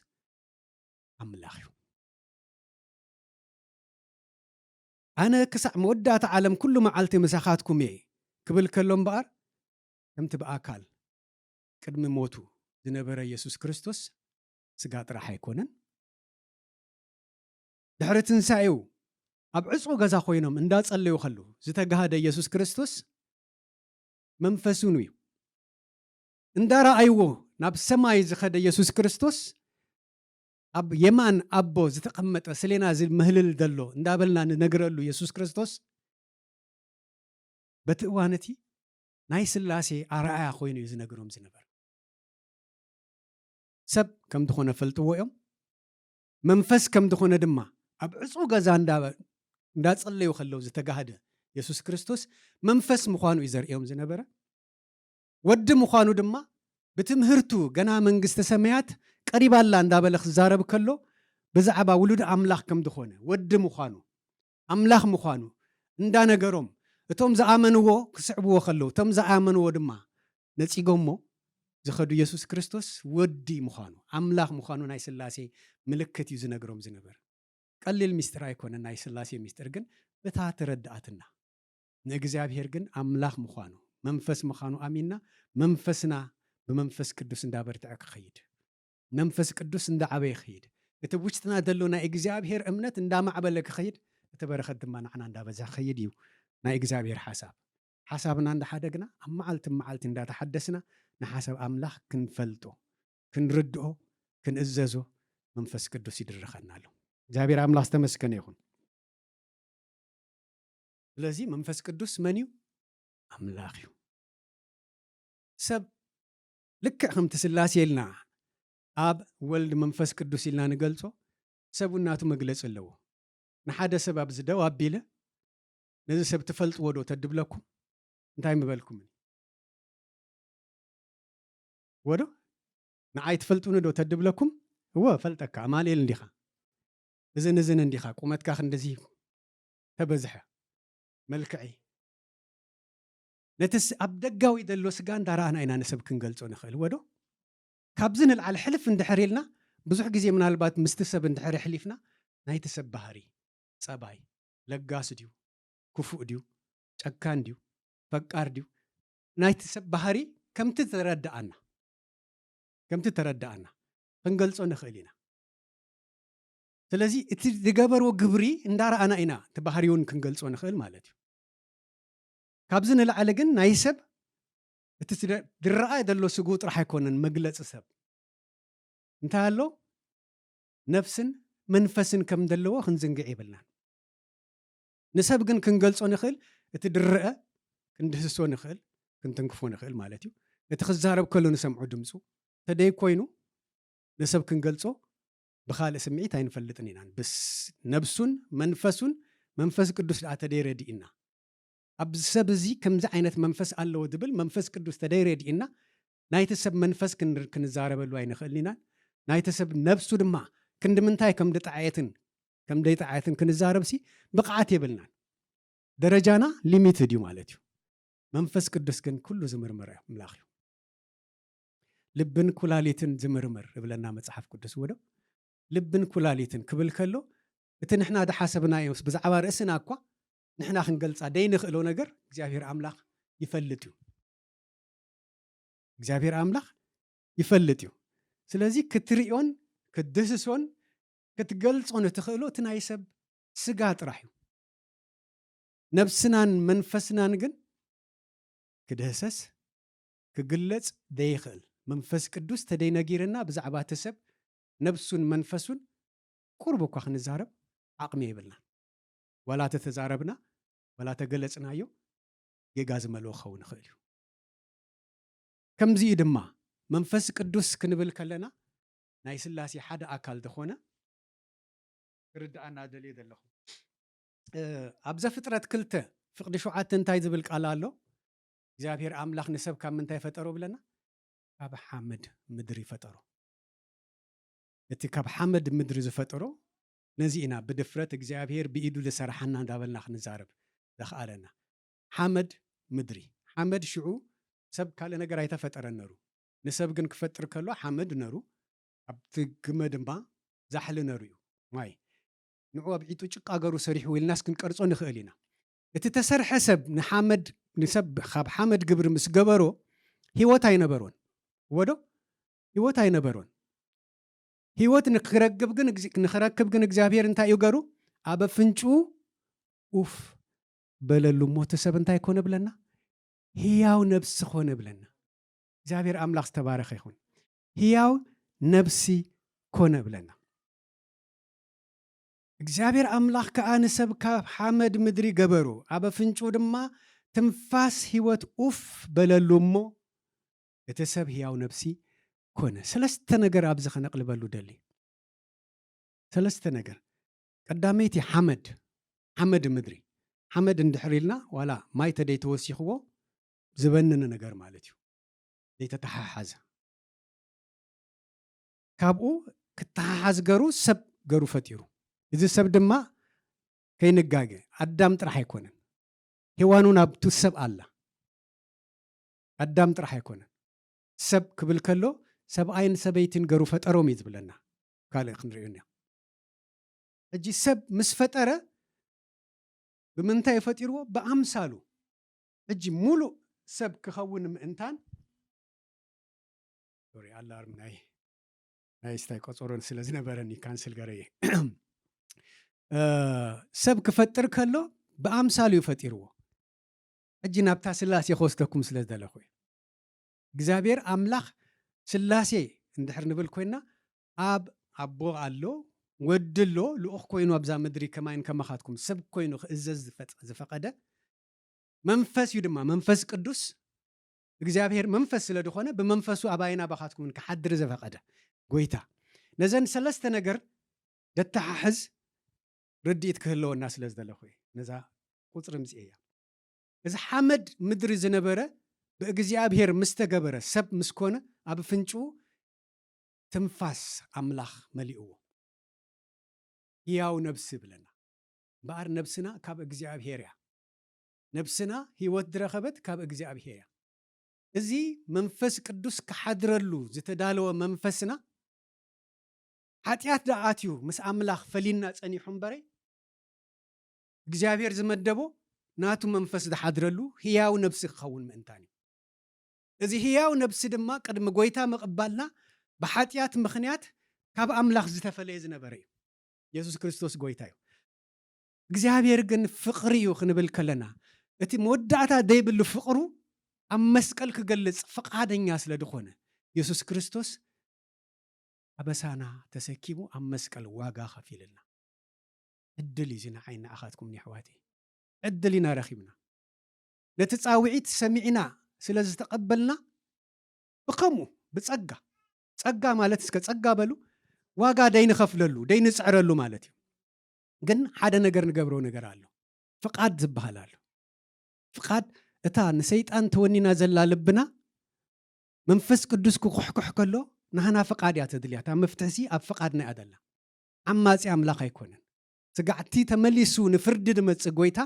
ኣምላኽ እዩ። ኣነ ክሳዕ መወዳእታ ዓለም ኩሉ መዓልቲ ምሳኻትኩም እየ ክብል ከሎ እምበኣር፣ ከምቲ ብኣካል ቅድሚ ሞቱ ዝነበረ የሱስ ክርስቶስ ስጋ ጥራሕ ኣይኮነን። ድሕሪ ትንሳኤኡ ኣብ ዕፁ ገዛ ኮይኖም እንዳጸለዩ ከለዉ ዝተጋህደ ኢየሱስ ክርስቶስ መንፈስ እውን እዩ። እንዳረኣይዎ ናብ ሰማይ ዝኸደ ኢየሱስ ክርስቶስ፣ ኣብ የማን ኣቦ ዝተቐመጠ፣ ስሌና ዝምህልል ዘሎ እንዳበልና ንነግረሉ ኢየሱስ ክርስቶስ፣ በቲ እዋን እቲ ናይ ስላሴ ኣርኣያ ኮይኑ እዩ ዝነግሮም ዝነበር። ሰብ ከም ዝኾነ ፈልጥዎ እዮም። መንፈስ ከም ዝኾነ ድማ ኣብ ዕፁ ገዛ እንዳ-፣ እንዳጸለዩ ከለዉ ዝተጋህደ ኢየሱስ ክርስቶስ መንፈስ ምዃኑ እዩ ዘርእዮም ዝነበረ። ወዲ ምዃኑ ድማ ብትምህርቱ ገና መንግስተ ሰማያት ቀሪባ ኣላ እንዳበለ ክዛረብ ከሎ፣ ብዛዕባ ውሉድ ኣምላኽ ከም ዝኾነ፣ ወዲ ምዃኑ፣ ኣምላኽ ምዃኑ እንዳነገሮም፣ እቶም ዝኣመንዎ ክስዕብዎ ከለዉ፣ እቶም ዝኣመንዎ ድማ ነጺጎሞ ዝኸዱ ኢየሱስ ክርስቶስ ወዲ ምዃኑ፣ ኣምላኽ ምዃኑ ናይ ስላሴ ምልክት እዩ ዝነግሮም ዝነበር። ቀሊል ሚስጥር ኣይኮነን ናይ ስላሴ ሚስጥር፣ ግን እታ ተረድኣትና። ንእግዚኣብሔር ግን ኣምላኽ ምዃኑ፣ መንፈስ ምዃኑ ኣሚንና፣ መንፈስና ብመንፈስ ቅዱስ እንዳበርትዐ ክኸይድ፣ መንፈስ ቅዱስ እንዳዓበየ ክኸይድ፣ እቲ ውሽጥና ዘሎ ናይ እግዚኣብሔር እምነት እንዳማዕበለ ክኸይድ፣ እቲ በረኸት ድማ ንዓና እንዳበዝሐ ክኸይድ እዩ ናይ እግዚኣብሔር ሓሳብ። ሓሳብና እንዳሓደግና፣ ኣብ መዓልቲ መዓልቲ እንዳተሓደስና፣ ንሓሳብ ኣምላኽ ክንፈልጦ፣ ክንርድኦ፣ ክንእዘዞ መንፈስ ቅዱስ ይድርኸና ኣሎ። እግዚኣብሔር ኣምላኽ ዝተመስገነ ይኹን። ስለዚ መንፈስ ቅዱስ መን እዩ? ኣምላኽ እዩ። ሰብ ልክዕ ከምቲ ስላሴ ኢልና ኣብ ወልድ መንፈስ ቅዱስ ኢልና ንገልጾ፣ ሰብ እውን ናቱ መግለጺ ኣለዎ። ንሓደ ሰብ ኣብዚ ደው ኣቢለ፣ ነዚ ሰብ ትፈልጥዎ ዶ ተድብለኩም፣ እንታይ ምበልኩምኒ? ወዶ? ንዓይ ትፈልጡኒ ዶ ተድብለኩም፣ እወ፣ እፈልጠካ፣ ኣማኑኤል እንዲኻ። እዝን እዝን እንዲኻ፣ ቁመትካ ክንድዚ ተበዝሐ፣ መልክዐይ። ነቲ ስ-፣ ኣብ ደጋዊ ዘሎ ስጋ እንዳረኣና ኢና ንሰብ ክንገልጾ ንኽእል፣ ወዶ? ካብዚ ንልዓሊ ሕልፍ እንድሕር ኢልና፣ ብዙሕ ግዜ ምናልባት ምስቲ ሰብ እንድሕር ኣሕሊፍና፣ ናይቲ ሰብ ባህሪ፣ ጸባይ፣ ለጋስ ድዩ፣ ክፉእ ድዩ፣ ጨካን ድዩ፣ ፈቃር ድዩ፣ ናይቲ ሰብ ባህሪ ከምቲ ተረድኣና፣ ከምቲ ተረድኣና ክንገልጾ ንኽእል ኢና። ስለዚ እቲ ዝገበርዎ ግብሪ እንዳረኣና ኢና እቲ ባህሪ እውን ክንገልጾ ንኽእል ማለት እዩ። ካብዚ ንላዕሊ ግን ናይ ሰብ እቲ ስደ-፣ ዝረኣ ዘሎ ስግኡ ጥራሕ ኣይኮነን መግለጺ ሰብ። እንታይ ኣሎ? ነፍስን መንፈስን ከም ዘለዎ ክንዝንግዕ የብልናን። ንሰብ ግን ክንገልጾ ንኽእል፣ እቲ ድረአ ክንድህስሶ ንኽእል፣ ክንትንክፎ ንኽእል ማለት እዩ። እቲ ክዛረብ ከሎ ንሰምዖ ድምፁ፣ ተደይ ኮይኑ ንሰብ ክንገልጾ ብኻልእ ስምዒት ኣይንፈልጥን ኢና። ብስ-፣ ነብሱን መንፈሱን መንፈስ ቅዱስ ደኣ ተደይ ረዲእና። ኣብዚ ሰብ እዚ ከምዚ ዓይነት መንፈስ ኣለዎ ዝብል መንፈስ ቅዱስ ተደይ ረዲእና፣ ናይቲ ሰብ መንፈስ ክን-፣ ክንዛረበሉ ኣይንኽእልን ኢና። ናይቲ ሰብ ነብሱ ድማ ክንዲ ምንታይ ከም ድጠዓየትን ከም ደይጠዓየትን ክንዛረብሲ ብቕዓት የብልናን። ደረጃና ሊሚትድ እዩ ማለት እዩ። መንፈስ ቅዱስ ግን ኩሉ ዝምርምር ኣምላኽ እዩ። ልብን ኩላሊትን ዝምርምር ይብለና መጽሓፍ ቅዱስ። ወዶ ልብን ኩላሊትን ክብል ከሎ፣ እቲ ንሕና ዝሓሰብናዮስ ብዛዕባ ርእስና እኳ ንሕና ክንገልጻ ደይንኽእሎ ነገር እግዚኣብሔር ኣምላኽ ይፈልጥ እዩ። እግዚኣብሔር ኣምላኽ ይፈልጥ እዩ። ስለዚ ክትርእዮን ክትድህስሶን ክትገልጾን እትኽእሎ እቲ ናይ ሰብ ስጋ ጥራሕ እዩ። ነብስናን መንፈስናን ግን ክድህሰስ፣ ክግለጽ ዘይኽእል፣ መንፈስ ቅዱስ ተደይነጊርና ብዛዕባ እቲ ሰብ ነብሱን መንፈሱን ቁሩብ እኳ ክንዛረብ ዓቕሚ የብልናን። ዋላ ተተዛረብና፣ ዋላ ተገለጽናዮ፣ ጌጋ ዝመልኦ ክኸውን ይኽእል እዩ። ከምዚ እዩ ድማ፣ መንፈስ ቅዱስ ክንብል ከለና፣ ናይ ስላሴ ሓደ ኣካል ዝኾነ ክርድኣና ደልየ ዘለኹ። እ፣ ኣብ ዘፍጥረት ክልተ ፍቕዲ ሸውዓተ እንታይ ዝብል ቃል ኣሎ? እግዚኣብሔር ኣምላኽ ንሰብ ካብ ምንታይ ፈጠሮ ብለና? ካብ ሓመድ ምድሪ ፈጠሮ። እቲ ካብ ሓመድ ምድሪ ዝፈጠሮ፣ ነዚ ኢና ብድፍረት እግዚኣብሔር ብኢዱ ዝሰርሓና እንዳበልና ክንዛረብ ዘኽኣለና። ሓመድ ምድሪ። ሓመድ ሽዑ ሰብ ካልእ ነገር ኣይተፈጠረን ነሩ። ንሰብ ግን ክፈጥር ከሎ ሓመድ ነሩ። ኣብቲ ግመ ድማ ዛሕሊ ነሩ እዩ። ማይ። ንዑ ኣብ ዒጡ ጭቃ ገሩ ሰሪሑ ኢልናስ ክንቀርጾ ንኽእል ኢና። እቲ ተሰርሐ ሰብ ንሓመድ፣ ንሰብ ካብ ሓመድ ግብሪ ምስ ገበሮ ህይወት ኣይነበሮን። ወዶ? ህይወት ኣይነበሮን። ህይወት ንክረክብ ግን እግዚ-፣ ንክረክብ ግን እግዚኣብሔር እንታይ እዩ ገሩ? ኣብ ኣፍንጭኡ ኡፍ በለሉ እሞ እቲ ሰብ እንታይ ኮነ ብለና? ህያው ነብሲ ኮነ ብለና። እግዚኣብሔር ኣምላኽ ዝተባረኸ ይኹን። ህያው ነብሲ ኮነ ብለና። እግዚኣብሔር ኣምላኽ ከኣ ንሰብ ካብ ሓመድ ምድሪ ገበሩ፣ ኣብ ኣፍንጭኡ ድማ ትንፋስ ህይወት ኡፍ በለሉ እሞ እቲ ሰብ ህያው ነብሲ ኮነ። ሰለስተ ነገር ኣብዚ ከነቕልበሉ ደሊ። ሰለስተ ነገር። ቀዳመይቲ ሓመድ፣ ሓመድ ምድሪ። ሓመድ እንድሕር ኢልና ዋላ ማይ ተደይ ተወሲኽዎ ዝበንን ነገር ማለት እዩ። ዘይተተሓሓዘ። ካብኡ ክተሓሓዝ ገሩ ሰብ ገሩ ፈጢሩ። እዚ ሰብ ድማ ከይንጋገ ኣዳም ጥራሕ ኣይኮነን። ሄዋን እውን ኣብቱ ሰብ ኣላ። ኣዳም ጥራሕ ኣይኮነን። ሰብ ክብል ከሎ ሰብኣይን ሰበይትን ገሩ ፈጠሮም እዩ ዝብለና። ካልእ ክንሪኦ ኢና። ሕጂ ሰብ ምስ ፈጠረ ብምንታይ ፈጢርዎ? ብኣምሳሉ። ሕጂ ሙሉእ ሰብ ክኸውን ምእንታን ሶሪ፣ ኣላርም ናይ ናይ ስታይ ቆጸሮን ስለ ዝነበረኒ ካንስል ገረየ። እ፣ ሰብ ክፈጥር ከሎ ብኣምሳሉ እዩ ፈጢርዎ። ሕጂ ናብታ ስላሴ ክወስደኩም ስለ ዝደለኹ እዩ። እግዚኣብሔር ኣምላኽ ስላሴ እንድሕር ንብል ኮይና ኣብ ኣቦ ኣሎ፣ ወዲ ኣሎ፣ ልኡኽ ኮይኑ ኣብዛ ምድሪ ከማይን ከማኻትኩም ሰብ ኮይኑ ክእዘዝ ዝፈጥ-፣ ዝፈቐደ መንፈስ እዩ ድማ። መንፈስ ቅዱስ እግዚኣብሔር መንፈስ ስለ ዝኾነ ብመንፈሱ ኣባይና ባኻትኩምን ክሓድር ዘፈቐደ ጎይታ። ነዘን ሰለስተ ነገር ደተሓሕዝ ርድኢት ክህልወና ስለ ዝደለኹ እየ። ነዛ ቁጽሪ ምጽኤ እያ። እዚ ሓመድ ምድሪ ዝነበረ ብእግዚኣብሔር ምስ ተገበረ ሰብ ምስ ኮነ ኣብ ፍንጭኡ ትንፋስ ኣምላኽ መሊእዎ። ህያው ነብሲ ብለና። እምበኣር ነብስና ካብ እግዚኣብሔር እያ። ነብስና ህይወት ዝረኸበት ካብ እግዚኣብሔር እያ። እዚ መንፈስ ቅዱስ ክሓድረሉ ዝተዳለወ መንፈስና ሓጢኣት ደኣ ኣትዩ ምስ ኣምላኽ ፈሊና ጸኒሑ እምበረይ እግዚኣብሔር ዝመደቦ ናቱ መንፈስ ዝሓድረሉ ህያው ነብሲ ክኸውን ምእንታን እዩ። እዚ ህያው ነብሲ ድማ ቅድሚ ጎይታ ምቕባልና ብሓጢኣት ምኽንያት ካብ ኣምላኽ ዝተፈለየ ዝነበረ እዩ። የሱስ ክርስቶስ ጎይታ እዩ። እግዚኣብሔር ግን ፍቕሪ እዩ ክንብል ከለና እቲ መወዳእታ ዘይብሉ ፍቕሩ ኣብ መስቀል ክገልጽ ፍቓደኛ ስለ ዝኾነ የሱስ ክርስቶስ ኣበሳና ተሰኪሙ ኣብ መስቀል ዋጋ ከፊልልና። ዕድል እዩ እዚ ንዓይ ንዓኻትኩም የሕዋተይ። ዕድል ኢና ረኺብና። ነቲ ጻውዒት ሰሚዕና ስለ ዝተቐበልና ብኸምኡ ብጸጋ፣ ጸጋ ማለት እስከ ጸጋ በሉ፣ ዋጋ ደይንኸፍለሉ፣ ደይንጽዕረሉ ማለት እዩ። ግን ሓደ ነገር ንገብሮ ነገር ኣሎ። ፍቓድ ዝበሃል ኣሎ። ፍቓድ እታ ንሰይጣን ተወኒና ዘላ ልብና መንፈስ ቅዱስ ክኩሕኩሕ ከሎ ናህና ፍቓድ እያ ተድልያ። እታ መፍትሕሲ ኣብ ፍቓድና እያ ዘላ። ዓማጺ ኣምላኽ ኣይኮነን። ስጋዕቲ ተመሊሱ ንፍርዲ ዝመጽእ ጎይታ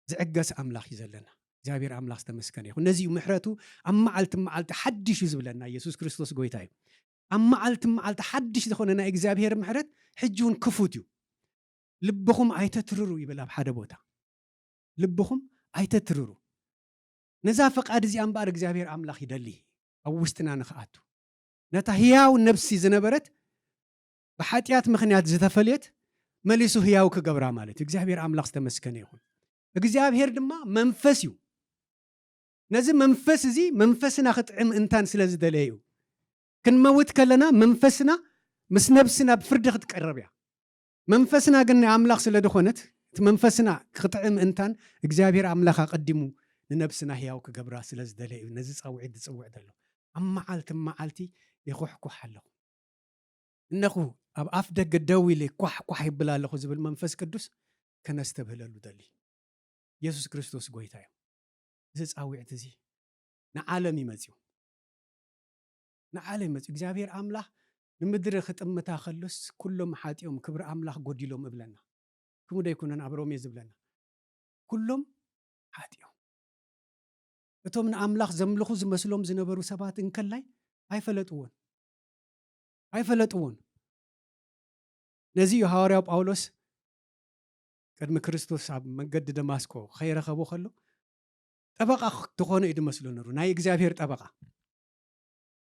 ዝዕገስ ኣምላኽ እዩ ዘለና። እግዚኣብሔር ኣምላኽ ዝተመስገነ ይኹን። ነዚ እዩ ምሕረቱ ኣብ መዓልቲ መዓልቲ ሓድሽ እዩ ዝብለና። ኢየሱስ ክርስቶስ ጎይታ እዩ። ኣብ መዓልቲ መዓልቲ ሓድሽ ዝኾነ ናይ እግዚኣብሔር ምሕረት ሕጂ እውን ክፉት እዩ። ልብኹም ኣይተትርሩ ይብል ኣብ ሓደ ቦታ። ልብኹም ኣይተትርሩ። ነዛ ፍቓድ እዚኣ እምበኣር እግዚኣብሔር ኣምላኽ ይደሊ ኣብ ውሽጥና ንኽኣቱ። ነታ ህያው ነብሲ ዝነበረት ብሓጢኣት ምኽንያት ዝተፈልየት መሊሱ ህያው ክገብራ ማለት እዩ። እግዚኣብሔር ኣምላኽ ዝተመስገነ ይኹን። እግዚኣብሔር ድማ መንፈስ እዩ። ነዚ መንፈስ እዚ መንፈስና ክጥዕም እንታን ስለ ዝደለየ እዩ። ክንመውት ከለና መንፈስና ምስ ነብስና ብፍርዲ ክትቀርብ እያ። መንፈስና ግን ናይ ኣምላኽ ስለ ዝኾነት እቲ መንፈስና ክጥዕም እንታን እግዚኣብሔር ኣምላኽ ኣቐዲሙ ንነብስና ህያው ክገብራ ስለ ዝደለየ እዩ ነዚ ጻውዒት ዝጽውዕ ዘሎ። ኣብ መዓልቲ መዓልቲ ይኹሕኩሕ ኣለኹ። እነኹ ኣብ ኣፍ ደገ ደው ኢለ ኳሕ ኳሕ ይብል ኣለኹ ዝብል መንፈስ ቅዱስ ከነስተብህለሉ ደሊ። የሱስ ክርስቶስ ጎይታ እዩ። እዚ ጻውዒት እዚ ንዓለም እዩ መጺኡ። ንዓለም እዩ መጺኡ። እግዚኣብሔር ኣምላኽ ንምድሪ ክጥምታ ከሎስ ኩሎም ሓጢኦም ክብሪ ኣምላኽ ጎዲሎም እብለና። ከምኡ ዶ ኣይኮነን ኣብ ሮሜ ዝብለና? ኩሎም ሓጢኦም። እቶም ንኣምላኽ ዘምልኹ ዝመስሎም ዝነበሩ ሰባት እንከላይ ኣይፈለጥዎን። ኣይፈለጥዎን። ነዚ እዩ ሃዋርያው ጳውሎስ ቅድሚ ክርስቶስ ኣብ መንገዲ ደማስቆ ከይረኸቦ ከሎ ጠበቓ ትኾኖ እዩ ዝመስሎ ነሩ፣ ናይ እግዚኣብሔር ጠበቓ።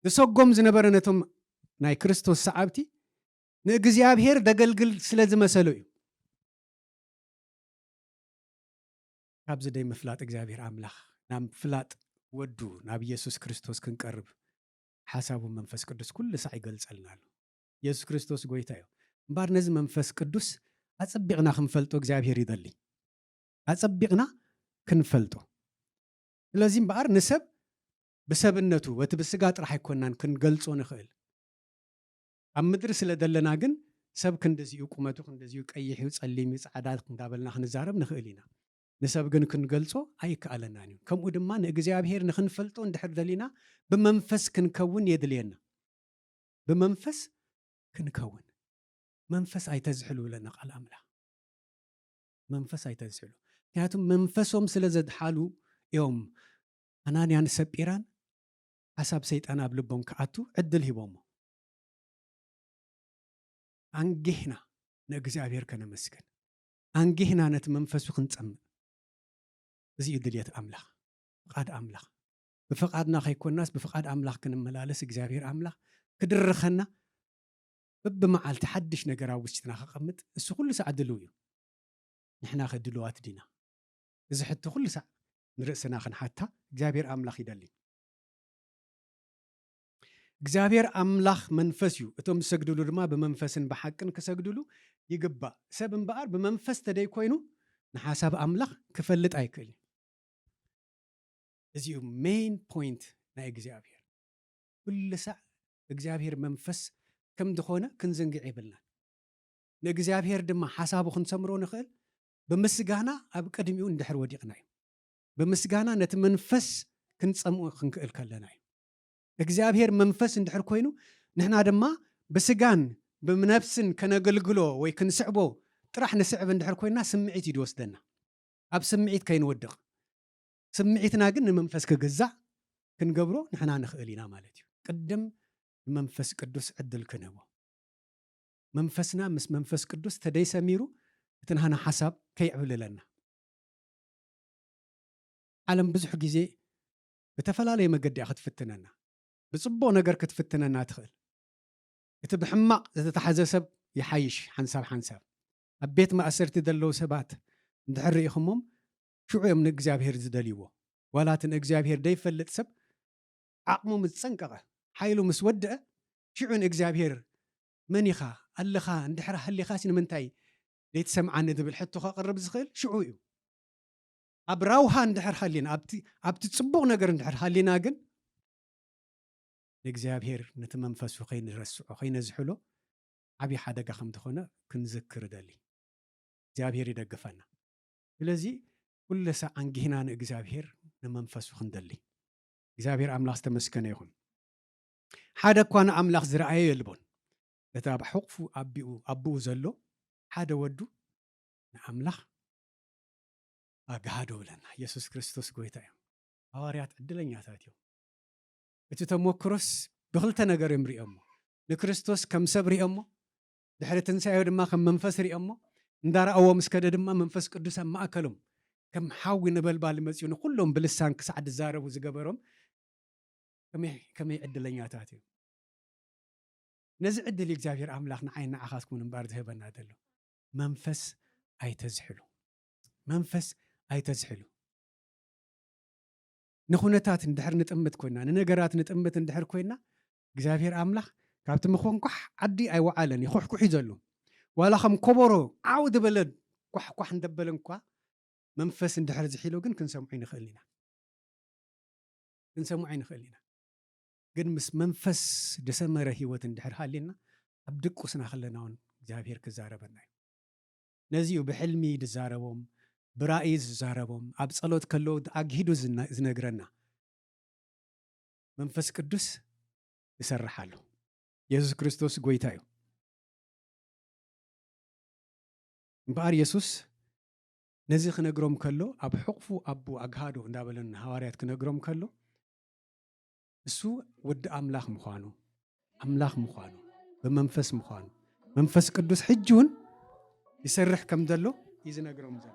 ዝሰጎም ዝነበረ ነቶም ናይ ክርስቶስ ሰዓብቲ ንእግዚኣብሔር ደገልግል ስለ ዝመሰሎ እዩ። ካብዚ ደይ ምፍላጥ እግዚኣብሔር ኣምላኽ ናብ ፍላጥ ወዱ ናብ ኢየሱስ ክርስቶስ ክንቀርብ ሓሳቡ መንፈስ ቅዱስ ኩሉ ሳዕ ይገልጸልና ኣሎ። ኢየሱስ ክርስቶስ ጎይታ እዩ። እምበኣር ነዚ መንፈስ ቅዱስ ኣጸቢቕና ክንፈልጦ እግዚኣብሔር ይደሊ። ኣጸቢቕና ክንፈልጦ። ስለዚ እምበኣር ንሰብ ብሰብነቱ ወቲ ብስጋ ጥራሕ ኣይኮናን ክንገልጾ ንኽእል። ኣብ ምድሪ ስለ ዘለና ግን ሰብ ክንድዚኡ ቁመቱ ክንድዚኡ ቀይሕ እዩ ጸሊም እዩ ጻዕዳ እንዳበልና ክንዛረብ ንኽእል ኢና። ንሰብ ግን ክንገልጾ ኣይከኣለናን እዩ። ከምኡ ድማ ንእግዚኣብሔር ንኽንፈልጦ እንድሕር ደሊና ብመንፈስ ክንከውን የድልየና። ብመንፈስ ክንከውን። መንፈስ ኣይተዝሕሉ ብለና ቃል ኣምላኽ። መንፈስ ኣይተዝሕሉ። ምክንያቱም መንፈሶም ስለ ዘድሓሉ እዮም ኣናንያን ሰጲራን ሓሳብ ሰይጣን ኣብ ልቦም ክኣቱ ዕድል ሂቦሞ። ኣንጊህና ንእግዚኣብሔር ከነመስግን፣ ኣንጊህና ነቲ መንፈሱ ክንጸምእ፣ እዚ እዩ ድልየት ኣምላኽ፣ ፍቓድ ኣምላኽ። ብፍቓድና ከይኮናስ ብፍቓድ ኣምላኽ ክንመላለስ እግዚኣብሔር ኣምላኽ ክድርኸና፣ በብመዓልቲ ሓድሽ ነገር ኣብ ውሽጥና ከቐምጥ እሱ ኩሉ ሳዕ ድልው እዩ። ንሕና ከ ድልዋት ዲና? እዚ ሕቶ ኩሉ ሳዕ ንርእስና ክንሓታ እግዚኣብሔር ኣምላኽ ይደሊ። እግዚኣብሔር ኣምላኽ መንፈስ እዩ፣ እቶም ዝሰግድሉ ድማ ብመንፈስን ብሓቅን ክሰግድሉ ይግባእ። ሰብ እምበኣር ብመንፈስ ተደይኮይኑ ንሓሳብ ኣምላኽ ክፈልጥ ኣይክእልን። እዚኡ ሜን ፖይንት ናይ እግዚኣብሔር። ኩሉ ሳዕ እግዚኣብሔር መንፈስ ከም ዝኾነ ክንዝንግዕ የብልናን። ንእግዚኣብሔር ድማ ሓሳቡ ክንሰምሮ ንኽእል ብምስጋና ኣብ ቅድሚኡ እንድሕር ወዲቕና እዩ። ብምስጋና ነቲ መንፈስ ክንጸምኡ ክንክእል ከለና እዩ። እግዚኣብሔር መንፈስ እንድሕር ኮይኑ ንሕና ድማ ብስጋን ብነፍስን ከነገልግሎ ወይ ክንስዕቦ ጥራሕ ንስዕብ እንድሕር ኮይና ስምዒት እዩ ዝወስደና። ኣብ ስምዒት ከይንወድቕ፣ ስምዒትና ግን ንመንፈስ ክግዛእ ክንገብሮ ንሕና ንኽእል ኢና ማለት እዩ። ቅድም ንመንፈስ ቅዱስ ዕድል ክንህቦ፣ መንፈስና ምስ መንፈስ ቅዱስ ተደይሰሚሩ እቲ ናህና ሓሳብ ከይዕብልለና። ዓለም ብዙሕ ግዜ ብተፈላለየ መገዲ እያ ክትፍትነና። ብጽቡቕ ነገር ክትፍትነና ትኽእል። እቲ ብሕማቕ ዝተታሕዘ ሰብ ይሓይሽ ሓንሳብ ሓንሳብ። ኣብ ቤት ማእሰርቲ ዘለዉ ሰባት እንድሕር ርኢኹሞም ሽዑ እዮም ንእግዚኣብሔር ዝደልይዎ። ዋላ እቲ ንእግዚኣብሔር ደይፈልጥ ሰብ ዓቕሙ ምስ ጸንቀቐ፣ ሓይሉ ምስ ወድአ፣ ሽዑ ንእግዚኣብሔር መን ኢኻ ኣለኻ እንድሕር ሃሊኻሲ ንምንታይ ደይትሰምዓኒ ዝብል ሕቶ ከቕርብ ዝኽእል ሽዑ እዩ። ኣብ ራውሃ እንድሕር ሃሊና ኣብቲ ኣብቲ ጽቡቕ ነገር እንድሕር ሃሊና ግን ንእግዚኣብሔር ነቲ መንፈሱ ከይንረስዖ ከይነዝሕሎ ዓብዪ ሓደጋ ከም ዝኾነ ክንዝክር እደሊ። እግዚኣብሔር ይደግፈና። ስለዚ ኩሉ ሳዕ ኣንጊህና ንእግዚኣብሔር ንመንፈሱ ክንደሊ እግዚኣብሔር ኣምላኽ ዝተመስገነ ይኹን። ሓደ እኳ ንኣምላኽ ዝረኣየ የልቦን። እቲ ኣብ ሕቕፉ ኣቢኡ ኣቦኡ ዘሎ ሓደ ወዱ ንኣምላኽ ኣግሃዶ ብለና። ኢየሱስ ክርስቶስ ጎይታ እዮም። ሃዋርያት ዕድለኛታት እዮም። እቲ ተሞክሮስ ብክልተ ነገር እዮም ሪኦሞ። ንክርስቶስ ከም ሰብ ሪኦሞ፣ ድሕሪ ትንሳኤ ድማ ከም መንፈስ ሪኦሞ። እንዳረኣዎ ምስ ከደ ድማ መንፈስ ቅዱስ ኣብ ማእከሎም ከም ሓዊ ነበልባል መፅኡ ንኩሎም ብልሳን ክሳዕ ዝዛረቡ ዝገበሮም ከመይ ከመይ ዕድለኛታት እዮም። ነዚ ዕድል እግዚኣብሔር ኣምላኽ ንዓይ ንዓኻትኩምን እምበኣር ዝህበና ዘሎ። መንፈስ ኣይተዝሕሉ። መንፈስ ኣይተዝሕሉ። ንኹነታት እንድሕር ንጥምት ኮይና፣ ንነገራት ንጥምት እንድሕር ኮይና፣ እግዚኣብሔር ኣምላኽ ካብቲ መኾንኳሕ ዓዲ ኣይወዓለን፣ ይኹሕኩሕ እዩ ዘሎ። ዋላ ከም ኮቦሮ ዓው ዝበለ ኳሕኳሕ እንደበለ እንኳ መንፈስ እንድሕር ዝሒሎ ግን ክንሰምዖ ይንኽእል ኢና። ክንሰምዖ ይንኽእል ኢና። ግን ምስ መንፈስ ዝሰመረ ህይወት እንድሕር ሃልየና ኣብ ድቁስና ከለና እውን እግዚኣብሔር ክዛረበና እዩ። ነዚ እዩ ብሕልሚ ዝዛረቦም፣ ብራእይ ዝዛረቦም፣ ኣብ ጸሎት ከለዉ ኣግሂዱ ዝነ- ዝነግረና። መንፈስ ቅዱስ ይሰርሕ ኣሎ። የሱስ ክርስቶስ ጎይታ እዩ። እምበኣር የሱስ ነዚ ክነግሮም ከሎ፣ ኣብ ሕቕፉ ኣቦ ኣግሃዶ እንዳበለ ንሃዋርያት ክነግሮም ከሎ፣ እሱ ወዲ ኣምላኽ ምዃኑ፣ ኣምላኽ ምዃኑ፣ ብመንፈስ ምዃኑ፣ መንፈስ ቅዱስ ሕጂ እውን ይሰርሕ ከም ዘሎ እዩ ዝነግሮም ዘሎ።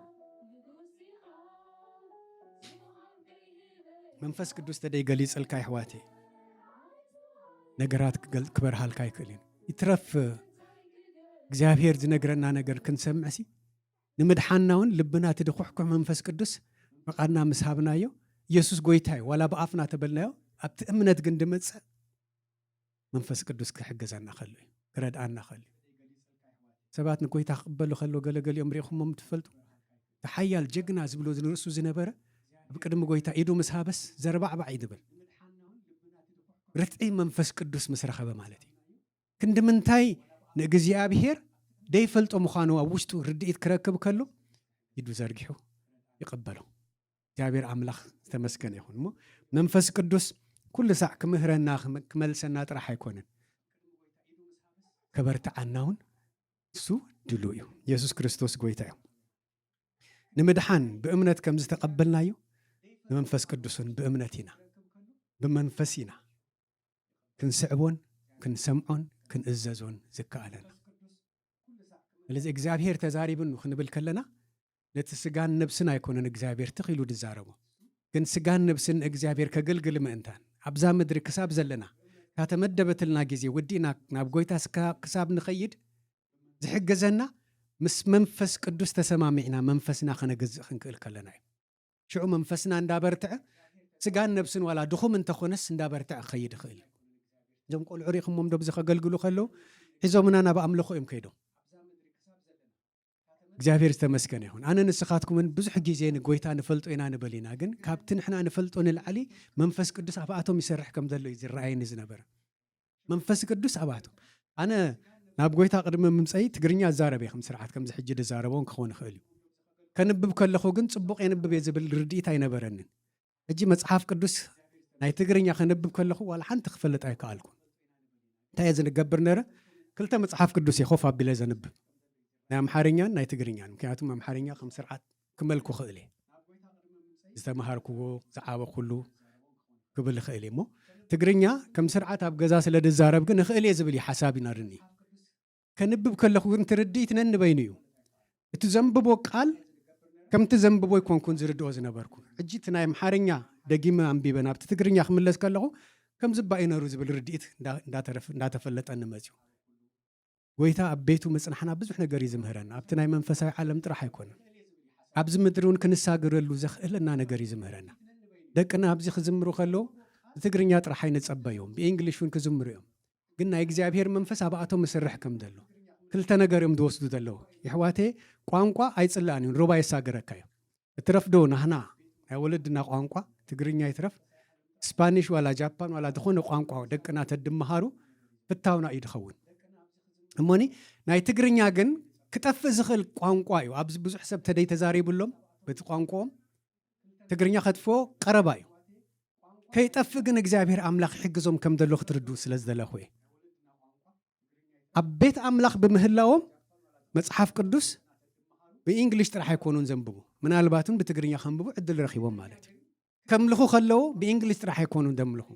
መንፈስ ቅዱስ ተደይ ገሊጸልካ፣ ኣሕዋተይ፣ ነገራት ክገል- ክበርሃልካ ኣይክእልን። ይትረፍ እግዚኣብሔር ዝነግረና ነገር ክንሰምዕሲ፣ ንምድሓንና እውን ልብና እቲ ድኹሕኩሕ መንፈስ ቅዱስ ፍቓድና ምስ ሃብናዮ፣ ኢየሱስ ጎይታ እዩ፣ ዋላ ብኣፍና ተበልናዮ፣ ኣብቲ እምነት ግን ድመጽእ መንፈስ ቅዱስ ክሕግዘና ከሎ እዩ፣ ክረድኣና ከሎ እዩ። ሰባት ንጎይታ ክቕበሉ ከሎ ገለገሊኦም ርኢኹሞም ትፈልጡ? እቲ ሓያል ጀግና ዝብሎ ንርእሱ ዝነበረ ኣብ ቅድሚ ጎይታ ኢዱ ምስ ሃበስ ዘርባዕባዕ እዩ ዝብል። ርትዒ መንፈስ ቅዱስ ምስ ረኸበ ማለት እዩ። ክንዲ ምንታይ ንእግዚኣብሔር ደይፈልጦ ምዃኑ ኣብ ውሽጡ ርድኢት ክረክብ ከሎ ኢዱ ዘርጊሑ ይቕበሎ። እግዚኣብሔር ኣምላኽ ዝተመስገነ ይኹን። እሞ መንፈስ ቅዱስ ኩሉ ሳዕ ክምህረና ክመ- ክመልሰና ጥራሕ ኣይኮነን፣ ከበርትዓና እውን እሱ ድሉ እዩ። ኢየሱስ ክርስቶስ ጎይታ እዩ። ንምድሓን ብእምነት ከም ዝተቐበልናዮ ንመንፈስ ቅዱስን ብእምነት ኢና፣ ብመንፈስ ኢና ክንስዕቦን ክንሰምዖን ክንእዘዞን ዝከኣለና። ስለዚ እግዚኣብሔር ተዛሪብኑ ክንብል ከለና ነቲ ስጋን ነብስን ኣይኮነን እግዚኣብሔር ትኽ ኢሉ ዝዛረቦ፣ ግን ስጋን ነብስን እግዚኣብሔር ከገልግል ምእንታን ኣብዛ ምድሪ ክሳብ ዘለና እታ ተመደበትልና ግዜ ወዲእና ናብ ጎይታ ስካ- ክሳብ ንኸይድ ዝሕግዘና ምስ መንፈስ ቅዱስ ተሰማሚዕና መንፈስና ከነገዝእ ክንክእል ከለና እዩ። ሽዑ መንፈስና እንዳበርትዐ ስጋን ነብስን ዋላ ድኹም እንተኾነስ እንዳበርትዐ ክኸይድ ይኽእል እዩ። እዞም ቆልዑ ሪኢኹሞም ዶ ብዚ ከገልግሉ ከለዉ ሒዞምና ናብ ኣምልኾ እዮም ከይዶም። እግዚኣብሔር ዝተመስገነ ይኹን። ኣነ ንስኻትኩምን ብዙሕ ግዜ ንጎይታ ንፈልጦ ኢና ንበል ኢና፣ ግን ካብቲ ንሕና ንፈልጦ ንላዕሊ መንፈስ ቅዱስ ኣብኣቶም ይሰርሕ ከም ዘሎ እዩ ዝረኣየኒ ዝነበረ። መንፈስ ቅዱስ ኣብኣቶም። ኣነ ናብ ጎይታ ቅድሚ ምምፀይ ትግርኛ እዛረብ እየ፣ ከም ስርዓት ከምዚ ሕጂ ድዛረቦን ክኸውን ይኽእል እዩ። ከንብብ ከለኹ ግን ጽቡቕ የንብብ እየ ዝብል ርድኢት ኣይነበረንን። ሕጂ መጽሓፍ ቅዱስ ናይ ትግርኛ ከንብብ ከለኹ ዋላ ሓንቲ ክፈልጥ ኣይከኣልኩን። እንታይ እየ ዝገብር ነረ? ክልተ መጽሓፍ ቅዱስ እየ ኮፍ ኣቢለ ዘንብብ፣ ናይ ኣምሓርኛን ናይ ትግርኛን። ምክንያቱም ኣምሓርኛ ከም ስርዓት ክመልኩ ክእል እየ። ዝተምሃርክዎ ዝዓበኩሉ ክብል ይኽእል እየ። እሞ ትግርኛ ከም ስርዓት ኣብ ገዛ ስለ ድዛረብ ግን እኽእል እየ ዝብል እዩ ሓሳብ ይነርኒ። ከንብብ ከለኹ ግን ትርድኢት ነንበይኑ እዩ። እቲ ዘንብቦ ቃል ከምቲ ዘንብቦ ኣይኮንኩን ዝርድኦ ዝነበርኩ። ሕጂ እቲ ናይ ኣምሓርኛ ደጊመ ኣንቢበ ናብቲ ትግርኛ ክምለስ ከለኹ ከምዚ እባ እዩ ነሩ ዝብል ርድኢት እንዳ- እንዳተረፍ- እንዳተፈለጠኒ መፅዩ። ጎይታ ኣብ ቤቱ ምጽናሕና ብዙሕ ነገር እዩ ዝምህረና። ኣብቲ ናይ መንፈሳዊ ዓለም ጥራሕ ኣይኮነን፣ ኣብዚ ምድሪ እውን ክንሳገረሉ ዘኽእለና ነገር እዩ ዝምህረና። ደቅና ኣብዚ ክዝምሩ ከለዉ ብትግርኛ ጥራሕ ኣይንጸበዮም፣ ብእንግሊሽ እውን ክዝምሩ እዮም። ግን ናይ እግዚኣብሔር መንፈስ ኣብኣቶም ይሰርሕ ከም ዘሎ ክልተ ነገር እዮም ዝወስዱ ዘለዉ። የሕዋተየ፣ ቋንቋ ኣይጽላእን እዩ፣ ሩባ የሳግረካ እዩ። እትረፍ ዶ ናህና ናይ ወለድና ቋንቋ ትግርኛ ይትረፍ ስፓኒሽ ዋላ ጃፓን ዋላ ዝኾነ ቋንቋ ደቅና ተድምሃሩ ፍታውና እዩ ድኸውን። እሞኒ ናይ ትግርኛ ግን ክጠፍእ ዝኽእል ቋንቋ እዩ። ኣብዚ ብዙሕ ሰብ ተደይ ተዛሪብሎም በቲ ቋንቋኦም ትግርኛ ከጥፍኦ ቀረባ እዩ። ከይጠፍእ ግን እግዚኣብሔር ኣምላኽ ይሕግዞም ከም ዘሎ ክትርድኡ ስለ ዝደለኹ እየ። ኣብ ቤት ኣምላኽ ብምህላዎም መጽሓፍ ቅዱስ ብእንግሊሽ ጥራሕ ኣይኮኑን ዘንብቡ፣ ምናልባትን ብትግርኛ ከንብቡ ዕድል ረኺቦም ማለት እዩ። ከምልኹ ከለዉ ብእንግሊሽ ጥራሕ ኣይኮኑን ዘምልኹ፣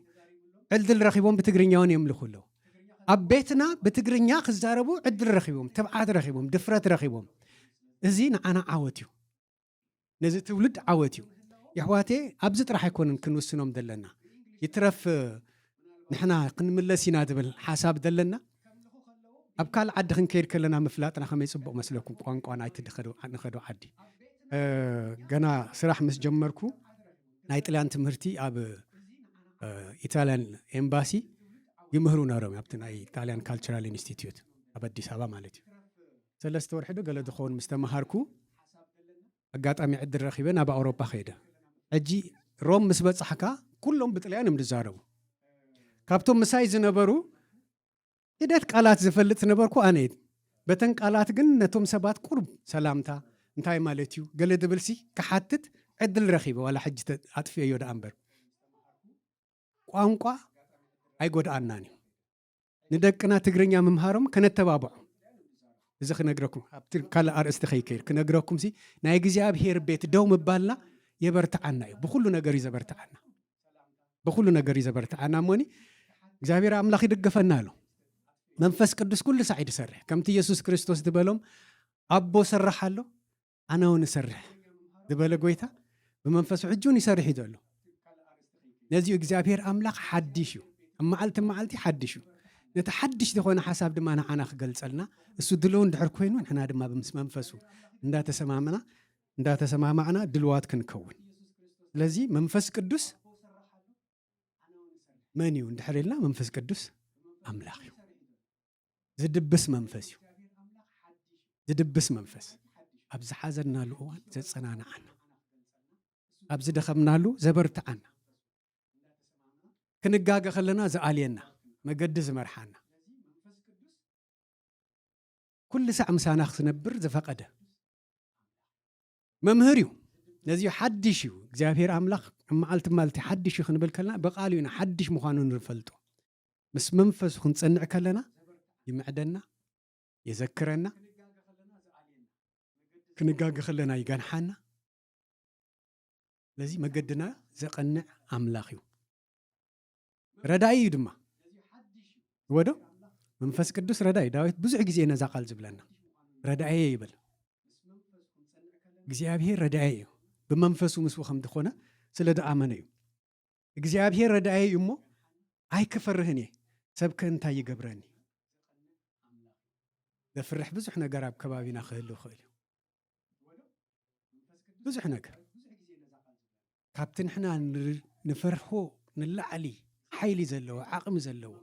ዕድል ረኺቦም ብትግርኛ እውን የምልኹ ኣለዉ። ኣብ ቤትና ብትግርኛ ክዛረቡ ዕድል ረኺቦም፣ ትብዓት ረኺቦም፣ ድፍረት ረኺቦም። እዚ ንዓና ዓወት እዩ። ነዚ ትውልድ ዓወት እዩ። የሕዋቴ፣ ኣብዚ ጥራሕ ኣይኮንን ክንውስኖም ዘለና። ይትረፍ ንሕና ክንምለስ ኢና ዝብል ሓሳብ ዘለና። ኣብ ካልእ ዓዲ ክንከይድ ከለና ምፍላጥና ከመይ ጽቡቕ መስለኩም፣ ቋንቋ ናይቲ ድኸዶ- ንኸዶ ዓዲ። እ፣ ገና ስራሕ ምስ ጀመርኩ ናይ ጥልያን ትምህርቲ ኣብ፣ እ፣ ኢታልያን ኤምባሲ ይምህሩ ነሮም፣ ኣብቲ ናይ ኢታልያን ካልቸራል ኢንስቲትዩት ኣብ ኣዲስ ኣበባ ማለት እዩ። ሰለስተ ወርሒ ዶ ገለ ዝኸውን ምስ ተምሃርኩ ኣጋጣሚ ዕድል ረኺበ ናብ ኣውሮፓ ከይደ። ሕጂ ሮም ምስ በጻሕካ ኩሎም ብጥልያን እዮም ዝዛረቡ። ካብቶም ምሳይ ዝነበሩ ሒደት ቃላት ዝፈልጥ ዝነበርኩ ኣነ እየ። በተን ቃላት ግን ነቶም ሰባት ቁሩብ ሰላምታ እንታይ ማለት እዩ ገለ ዝብልሲ ክሓትት ዕድል ረኺበ፣ ዋላ ሕጂ ተ- ኣጥፍኤዮ ደኣ እምበር። ቋንቋ ኣይጎድኣናን እዩ። ንደቅና ትግርኛ ምምሃሮም ከነተባብዖ። እዚ ክነግረኩም ኣብቲ ካልእ ኣርእስቲ ከይከይድ ክነግረኩም ሲ ናይ እግዚኣብሔር ቤት ደው ምባልና የበርትዓና እዩ። ብኩሉ ነገር እዩ ዘበርትዓና፣ ብኩሉ ነገር እዩ ዘበርትዓና። እሞኒ እግዚኣብሔር ኣምላኽ ይድግፈና ኣሎ። መንፈስ ቅዱስ ኩሉ ሳዕ እዩ ዝሰርሕ። ከምቲ ኢየሱስ ክርስቶስ ዝበሎም ኣቦ ሰርሕ ኣሎ ኣነ እውን እሰርሕ ዝበለ ጎይታ ብመንፈሱ ሕጂ እውን ይሰርሕ እዩ ዘሎ። ነዚኡ እግዚኣብሔር ኣምላኽ ሓድሽ እዩ። ኣብ መዓልቲ መዓልቲ ሓድሽ እዩ። ነቲ ሓድሽ ዝኾነ ሓሳብ ድማ ንዓና ክገልጸልና እሱ ድልው እንድሕር ኮይኑ ንሕና ድማ ብምስ መንፈሱ እንዳተሰማምና እንዳተሰማማዕና ድልዋት ክንከውን። ስለዚ መንፈስ ቅዱስ መን እዩ እንድሕር ኢልና፣ መንፈስ ቅዱስ ኣምላኽ እዩ። ዝድብስ መንፈስ እዩ። ዝድብስ መንፈስ፣ ኣብ ዝሓዘናሉ እዋን ዘጸናንዓና፣ ኣብ ዝደኸምናሉ ዘበርትዓና፣ ክንጋገ ከለና ዝኣልየና፣ መገዲ ዝመርሓና፣ ኩሉ ሳዕ ምሳና ክነብር ዝፈቐደ መምህር እዩ። ነዚ ሓድሽ እዩ። እግዚኣብሔር ኣምላኽ መዓልቲ መዓልቲ ሓድሽ እዩ ክንብል ከለና፣ ብቓሉ ኢና ሓድሽ ምዃኑ ንፈልጦ። ምስ መንፈሱ ክንጸንዕ ከለና ይምዕደና፣ የዘክረና፣ ክንጋገ ከለና ይገንሓና። ስለዚ መገድና ዘቐንዕ ኣምላኽ እዩ። ረዳኢ እዩ ድማ። ወዶ መንፈስ ቅዱስ ረዳኢ። ዳዊት ብዙሕ ግዜ ነዛ ቃል ዝብለና፣ ረዳኤ ይብል። እግዚኣብሔር ረዳኤ እዩ። ብመንፈሱ ምስኡ ከም ዝኾነ ስለ ደኣመነ እዩ። እግዚኣብሔር ረዳኤ እዩ እሞ ኣይክፈርህን እየ፣ ሰብከ እንታይ ይገብረኒ? ዘፍርሕ ብዙሕ ነገር ኣብ ከባቢና ክህሉ ይኽእል እዩ። ብዙሕ ነገር ካብቲ ንሕና ን-፣ ንፈርሆ ንላዕሊ ሓይሊ ዘለዎ፣ ዓቕሚ ዘለዎ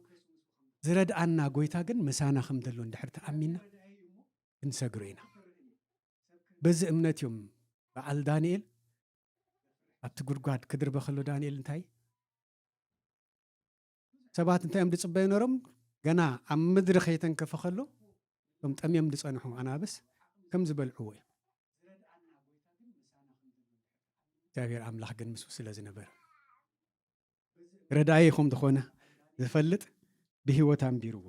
ዝረድኣና ጎይታ ግን ምሳና ከም ዘሎ እንድሕር ተኣሚንና ክንሰግሮ ኢና። በዚ እምነት እዮም በዓል ዳንኤል ኣብቲ ጉድጓድ ክድርበ ከሎ፣ ዳንኤል እንታይ ሰባት እንታይ እዮም ዝጽበዩ ነሮም? ገና ኣብ ምድሪ ከይተንከፈ ከሎ፣ እቶም ጠምዮም ዝጸንሑ ኣናብስ ከም ዝበልዕዎ እዩ። እግዚኣብሔር ኣምላኽ ግን ምስኡ ስለ ዝነበረ፣ ረዳኢ ከም ዝኾነ ዝፈልጥ ብህይወት ኣንቢርዎ።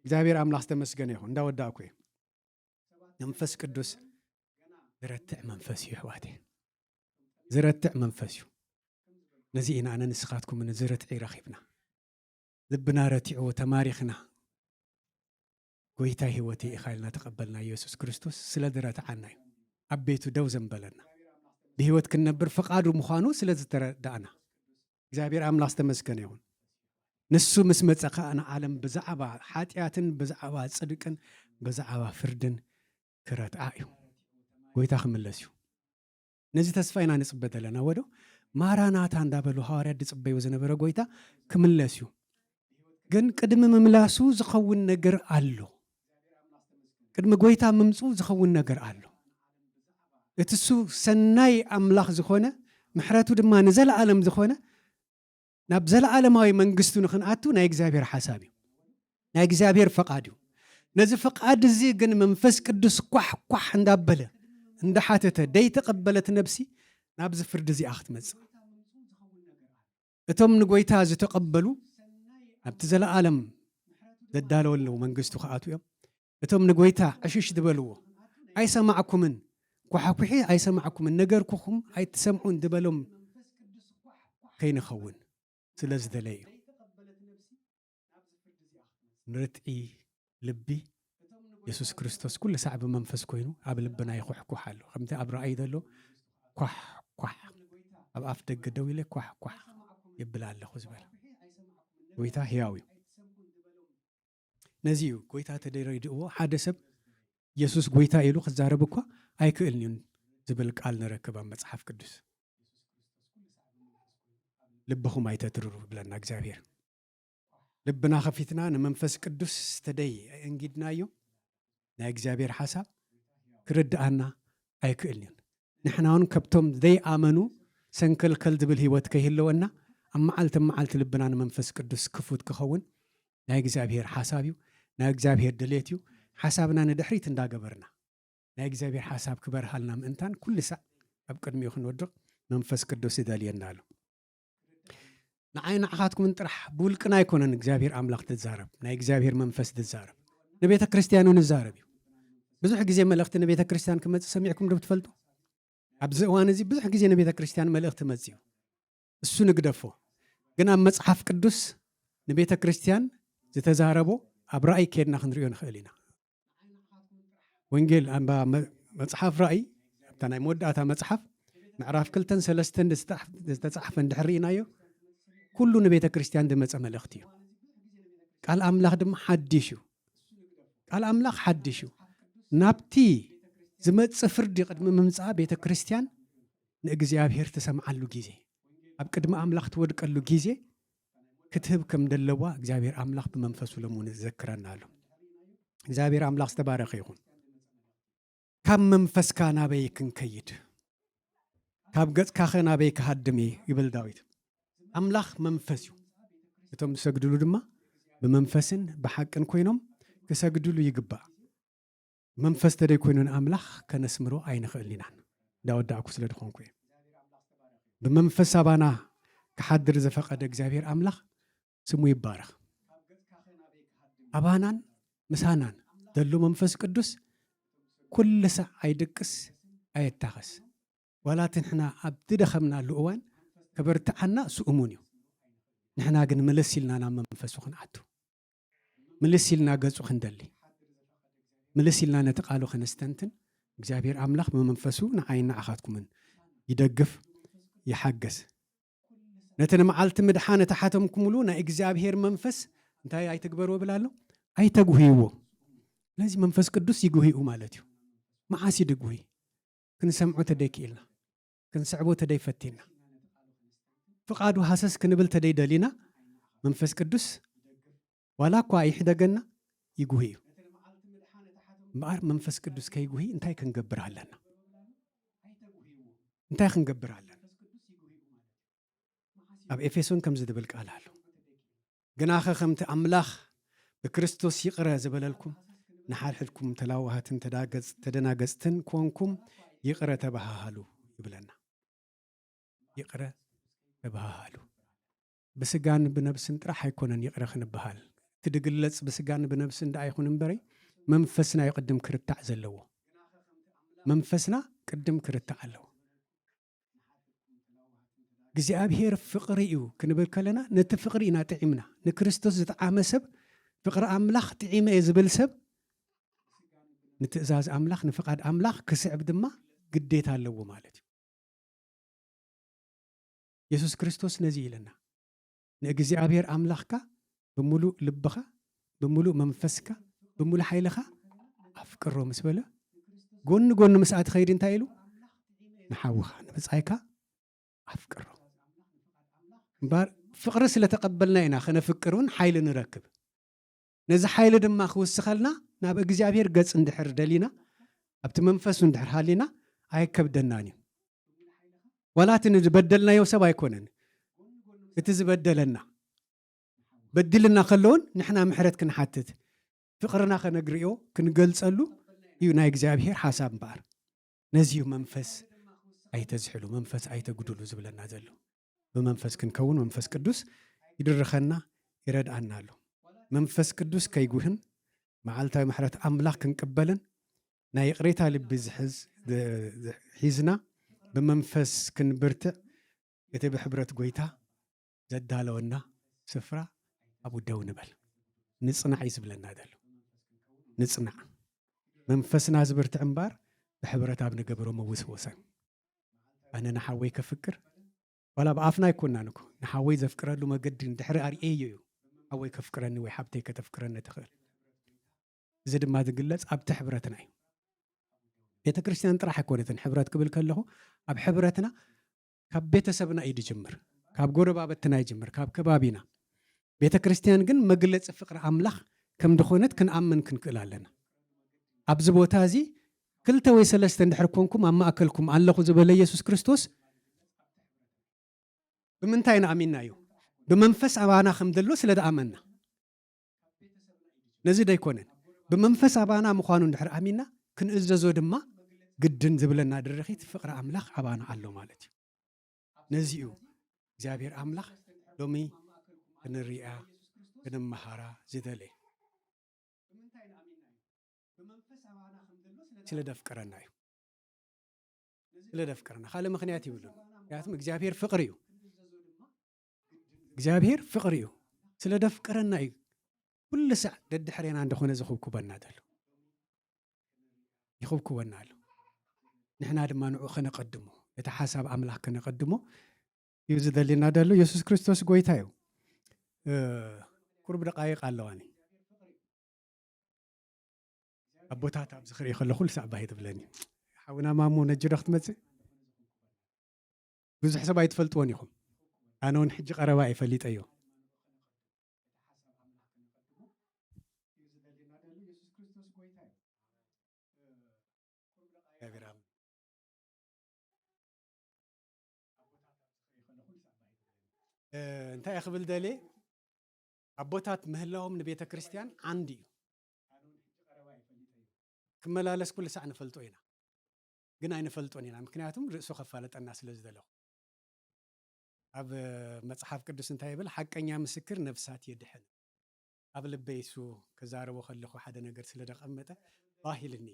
እግዚኣብሔር ኣምላኽ ዝተመስገነ ይኹን። እንዳወዳእኩ እየ። መንፈስ ቅዱስ ዝረትዕ መንፈስ እዩ፣ ኣሕዋተይ። ዝረትዕ መንፈስ እዩ። ነዚ ኢና ኣነ ንስኻትኩምን እዚ ርትዒ ረኺብና። ልብና ረቲዕዎ ተማሪኽና። ጎይታይ ህይወተይ ኢኻ ኢልና ተቐበልና ኢየሱስ ክርስቶስ ስለ ዝረትዓና እዩ። ኣብ ቤቱ ደው ዘንበለና። ብህይወት ክንነብር ፍቓዱ ምዃኑ ስለ ዝተረዳእና። እግዚኣብሔር ኣምላኽ ዝተመስገነ ይኹን። ንሱ ምስ መጸ ከኣ ንዓለም ብዛዕባ ሓጢኣትን ብዛዕባ ጽድቅን ብዛዕባ ፍርድን ክረትዓ እዩ። ጎይታ ክምለስ እዩ። ነዚ ተስፋ ኢና ንጽበ ዘለና። ወዶ ማራናታ እንዳበሉ ሃዋርያት ዝጽበዩ ዝነበረ ጎይታ ክምለስ እዩ። ግን ቅድሚ ምምላሱ ዝኸውን ነገር ኣሎ። ቅድሚ ጎይታ ምምጽኡ ዝኸውን ነገር ኣሎ። እቲ እሱ ሰናይ ኣምላኽ ዝኾነ፣ ምሕረቱ ድማ ንዘለኣለም ዝኾነ፣ ናብ ዘለኣለማዊ መንግስቱ ንኽንኣቱ ናይ እግዚኣብሔር ሓሳብ እዩ። ናይ እግዚኣብሔር ፈቓድ እዩ። ነዚ ፈቓድ እዚ ግን መንፈስ ቅዱስ ኳሕ ኳሕ እንዳበለ እንዳሓተተ ደይተቐበለት ነብሲ ናብዚ ፍርዲ እዚኣ ክትመጽእ። እቶም ንጎይታ ዝተቐበሉ ኣብቲ ዘለኣለም ዘዳለወሉ መንግስቱ ክኣትዉ እዮም። እቶም ንጎይታ ዕሽሽ ዝበልዎ፣ ኣይሰማዕኩምን፣ ኳሕኩሒ ኣይሰማዕኩምን፣ ነገርኩኹም ኣይትሰምዑን ዝበሎም ከይንኸውን ስለ ዝደለየ እዩ። ንርትዒ ልቢ የሱስ ክርስቶስ ኩሉ ሳዕ ብመንፈስ ኮይኑ ኣብ ልብና ይኹሕኩሕ ኣሎ። ከምቲ ኣብ ራእይ ዘሎ ኳሕ ኳሕ፣ ኣብ ኣፍ ደገ ደው ኢለ ኳሕ ኳሕ ይብል ኣለኹ ዝበለ ጎይታ ህያው እዩ። ነዚ እዩ ጎይታ ተደረድእዎ። ሓደ ሰብ የሱስ ጎይታ ኢሉ ክዛረብ እኳ ኣይክእልን እዩ ዝብል ቃል ንረክብ ኣብ መጽሓፍ ቅዱስ። ልብኹም ኣይተትርሩ ይብለና እግዚኣብሔር። ልብና ከፊትና ንመንፈስ ቅዱስ ተደይ ኣእንጊድናዮ፣ ናይ እግዚኣብሔር ሓሳብ ክርድኣና ኣይክእልን እዩ። ንሕና እውን ከብቶም ዘይኣመኑ ሰንከልከል ዝብል ህይወት ከይህልወና፣ ኣብ መዓልቲ መዓልቲ ልብና ንመንፈስ ቅዱስ ክፉት ክኸውን ናይ እግዚኣብሔር ሓሳብ እዩ፣ ናይ እግዚኣብሔር ድሌት እዩ። ሓሳብና ንድሕሪት እንዳገበርና ናይ እግዚኣብሔር ሓሳብ ክበርሃልና ምእንታን ኩሉ ሳዕ ኣብ ቅድሚኡ ክንወድቕ መንፈስ ቅዱስ ይደልየና ኣሎ። ንዓይ ንዓኻትኩምን ጥራሕ ብውልቅና ኣይኮነን እግዚኣብሔር ኣምላኽ ትዛረብ፣ ናይ እግዚኣብሔር መንፈስ ትዛረብ። ንቤተ ክርስቲያን እውን ይዛረብ እዩ። ብዙሕ ግዜ መልእኽቲ ንቤተ ክርስቲያን ክመጽእ ሰሚዕኩም ዶ ትፈልጡ? ኣብዚ እዋን እዚ ብዙሕ ግዜ ንቤተ ክርስቲያን መልእኽቲ መጽእ እዩ። እሱ ንግደፎ። ግን ኣብ መጽሓፍ ቅዱስ ንቤተ ክርስቲያን ዝተዛረቦ ኣብ ራእይ ኬድና ክንሪኦ ንኽእል ኢና። ወንጌል፣ ኣብ መ-፣ መጽሓፍ ራእይ፣ ኣብታ ናይ መወዳእታ መጽሓፍ፣ ምዕራፍ ክልተን ሰለስተን ዝተጻሕ-፣ ዝተጻሕፈ እንድሕር ርኢናዮ፣ ኩሉ ንቤተ ክርስቲያን ዝመጸ መልእኽቲ እዩ። ቃል ኣምላኽ ድማ ሓድሽ እዩ። ቃል ኣምላኽ ሓድሽ እዩ። ናብቲ ዝመጽእ ፍርዲ ቅድሚ ምምጻኣ ቤተ ክርስቲያን ንእግዚኣብሔር ትሰምዓሉ ግዜ፣ ኣብ ቅድሚ ኣምላኽ ትወድቀሉ ግዜ ክትህብ ከም ደለዋ እግዚኣብሔር ኣምላኽ ብመንፈሱ ለሙን ዘክረና ኣሎ። እግዚኣብሔር ኣምላኽ ዝተባረኸ ይኹን። ካብ መንፈስካ ናበይ ክንከይድ? ካብ ገጽካኸ ናበይ ክሃድም እየ? ይብል ዳዊት። ኣምላኽ መንፈስ እዩ። እቶም ዝሰግድሉ ድማ ብመንፈስን ብሓቅን ኮይኖም ክሰግድሉ ይግባእ። መንፈስ ተደይ ኮይኑ ንኣምላኽ ከነስምሮ ኣይንኽእልን ኢናን። እንዳወዳእኩ ስለ ድኾንኩ እየ። ብመንፈስ ኣባና ክሓድር ዝፈቐደ እግዚኣብሔር ኣምላኽ ስሙ ይባረኽ። ኣባናን ምሳናን ዘሎ መንፈስ ቅዱስ ኩሉ ሳዕ ኣይድቅስ ኣየታኸስ። ዋላ እቲ ንሕና ኣብ ዝደኸምናሉ እዋን ከበርትዓና እሱ እሙን እዩ። ንሕና ግን ምልስ ኢልና ናብ መንፈሱ ክንኣቱ፣ ምልስ ኢልና ገጹ ክንደሊ፣ ምልስ ኢልና ነቲ ቃሉ ክንስተንትን እግዚኣብሔር ኣምላኽ ብመንፈሱ ንዓይን ንዓኻትኩምን ይደግፍ፣ ይሓገዝ። ነቲ ንመዓልቲ ምድሓን እተሓተምኩምሉ ናይ እግዚኣብሔር መንፈስ እንታይ ኣይትግበርዎ ይብል ኣሎ? ኣይተጉህይዎ። ስለዚ መንፈስ ቅዱስ ይጉህዩ ማለት እዩ። መዓስ እዩ ድጉህይ? ክንሰምዖ ተደይ ክኢልና፣ ክንስዕቦ ተደይ ፈቲና፣ ፍቓዱ ሃሰስ ክንብል ተደይ ደሊና፣ መንፈስ ቅዱስ ዋላ እኳ ይሕደገና ይጉህይ እዩ። እምበኣር መንፈስ ቅዱስ ከይጉህይ እንታይ ክንገብር ኣለና? እንታይ ክንገብር ኣለና? ኣብ ኤፌሶን ከምዚ ዝብል ቃል ኣሎ። ግናኸ ከምቲ ኣምላኽ ብክርስቶስ ይቕረ ዝበለልኩም፣ ንሓድሕድኩም ተላዋሃትን ተዳገጽ-፣ ተደናገጽትን ኮንኩም ይቕረ ተባሃሃሉ ይብለና። ይቕረ ተባሃሃሉ። ብስጋን ብነብስን ጥራሕ ኣይኮነን ይቕረ ክንበሃል። እቲ ድግለጽ ብስጋን ብነብስን ደኣ ይኹን እምበረይ፣ መንፈስና እዩ ቅድም ክርታዕ ዘለዎ። መንፈስና ቅድም ክርታዕ ኣለዎ። እግዚኣብሔር ፍቕሪ እዩ ክንብል ከለና፣ ነቲ ፍቕሪ ኢና ጥዒምና። ንክርስቶስ ዝጠዓመ ሰብ፣ ፍቕሪ ኣምላኽ ጥዒመ እየ ዝብል ሰብ፣ ንትእዛዝ ኣምላኽ፣ ንፍቓድ ኣምላኽ ክስዕብ ድማ ግዴታ ኣለዎ ማለት እዩ። የሱስ ክርስቶስ ነዚ ኢለና፣ "ንእግዚኣብሔር ኣምላኽካ ብምሉእ ልብኻ፣ ብምሉእ መንፈስካ፣ ብምሉእ ሓይልኻ ኣፍቅሮ" ምስ በለ፣ ጎኒ ጎኒ ምስኣ ትኸይድ እንታይ ኢሉ? "ንሓውኻ፣ ንብጻይካ ኣፍቅሮ" እምበኣር፣ ፍቕሪ ስለ ተቐበልና ኢና ከነፍቅር እውን ሓይሊ ንረክብ። ነዚ ሓይሊ ድማ ክውስኸልና ናብ እግዚኣብሔር ገጽ እንድሕር ደሊና፣ ኣብቲ መንፈሱ እንድሕር ሃሊና፣ ኣይከብደናን እዩ። ዋላ እቲ ንዝበደልናዮ ሰብ ኣይኮነን፣ እቲ ዝበደለና። በዲልና ከለውን ንሕና ምሕረት ክንሓትት፣ ፍቕርና ከነግርዮ፣ ክንገልጸሉ እዩ ናይ እግዚኣብሔር ሓሳብ እምበኣር። ነዚ እዩ መንፈስ ኣይተዝሕሉ፣ መንፈስ ኣይተጉድሉ ዝብለና ዘሎ። ብመንፈስ ክንከውን መንፈስ ቅዱስ ይድርኸና፣ ይረድኣና ኣሎ። መንፈስ ቅዱስ ከይጉህን መዓልታዊ ምሕረት ኣምላኽ ክንቅበልን ናይ ይቕሬታ ልቢ ዝሕዝ-፣ ዝ-፣ ዝ-፣ ሒዝና ብመንፈስ ክንብርትዕ እቲ ብሕብረት ጐይታ ዘዳለወና ስፍራ ኣብኡ ደው ንበል። ንጽናዕ እዩ ዝብለና ዘሎ። ንጽናዕ። መንፈስና ዝብርትዕ እምበኣር ብሕብረት ኣብ ንገብሮ መወስወሰን። ኣነ ንሓወይ ከፍቅር፣ ዋላ ብኣፍና ኣይኮናን እኮ፣ ንሓወይ ዘፍቅረሉ መገዲ እንድሕሪ ኣርእየዮ እዩ ሓወይ ከፍቅረኒ ወይ ሓብተይ ከተፍቅረኒ ትኽእል። እዚ ድማ ዝግለጽ ኣብቲ ሕብረትና እዩ። ቤተ ክርስቲያን ጥራሕ ኣይኮነትን ሕብረት ክብል ከለኹ፣ ኣብ ሕብረትና ካብ ቤተሰብና እዩ ዝጅምር፣ ካብ ጎረባብትና ይጅምር፣ ካብ ከባቢና። ቤተ ክርስቲያን ግን መግለጺ ፍቕሪ ኣምላኽ ከም ዝኾነት ክንኣምን ክንክእል ኣለና። ኣብዚ ቦታ እዚ ክልተ ወይ ሰለስተ እንድሕር ኮንኩም ኣብ ማእከልኩም ኣለኹ ዝበለ የሱስ ክርስቶስ ብምንታይ ኢና ኣሚንናዮ? ብመንፈስ ኣባና ከም ዘሎ ስለ ዝኣመንና። ነዚ ዶ ኣይኮነን? ብመንፈስ ኣባና ምዃኑ እንድሕር ኣሚንና፣ ክንእዘዞ ድማ ግድን ዝብለና ድርኺት ፍቕሪ ኣምላኽ ኣባና ኣሎ ማለት እዩ። ነዚ እዩ እግዚኣብሔር ኣምላኽ ሎሚ ክንሪኣ፣ ክንመሃራ ዝደለየ። ስለ ደፍቅረና እዩ። ስለ ደፍቅረና። ካልእ ምኽንያት ይብሉን። ምክንያቱም እግዚኣብሔር ፍቕሪ እዩ። እግዚኣብሔር ፍቕሪ እዩ። ስለ ደፍቅረና እዩ። ኩሉ ሳዕ ደድሕሬና እንደኾነ ዝኹብኩበና ዘሎ። ይኹብኩበና ኣሎ። ንሕና ድማ ንዑ ከነቐድሞ፣ እቲ ሓሳብ ኣምላኽ ከነቐድሞ እዩ ዝደልየና ዘሎ። የሱስ ክርስቶስ ጐይታ እዩ። እ፣ ቁሩብ ደቓይቕ ኣለዋኒ። ኣቦታት ኣብዚ ክርኢ ከለኹ ኩሉ ሳዕ ባህ ትብለኒ። ሓውና ማሞ ነጂ ዶ ክትመጽእ? ብዙሕ ሰብ ኣይትፈልጥዎን ኢኹም። ኣነ እውን ሕጂ ቀረባ እየ ፈሊጠዮ። እግዚኣብሔር ኣምላኽ። እ፣ እንታይ እየ ክብል ደልየ? ኣቦታት ምህላዎም ንቤተ ክርስቲያን ዓንዲ እዩ። ክመላለስ ኩሉ ሳዕ ንፈልጦ ኢና፣ ግን ኣይንፈልጦን ኢና፣ ምክንያቱም ርእሱ ከፋለጠና ስለ ዝደለኹ። ኣብ መጽሓፍ ቅዱስ እንታይ ይብል? ሓቀኛ ምስክር ነፍሳት የድሕን። ኣብ ልበይ እሱ ክዛረቦ ከለኹ ሓደ ነገር ስለ ደቐመጠ ባህ ኢልኒ።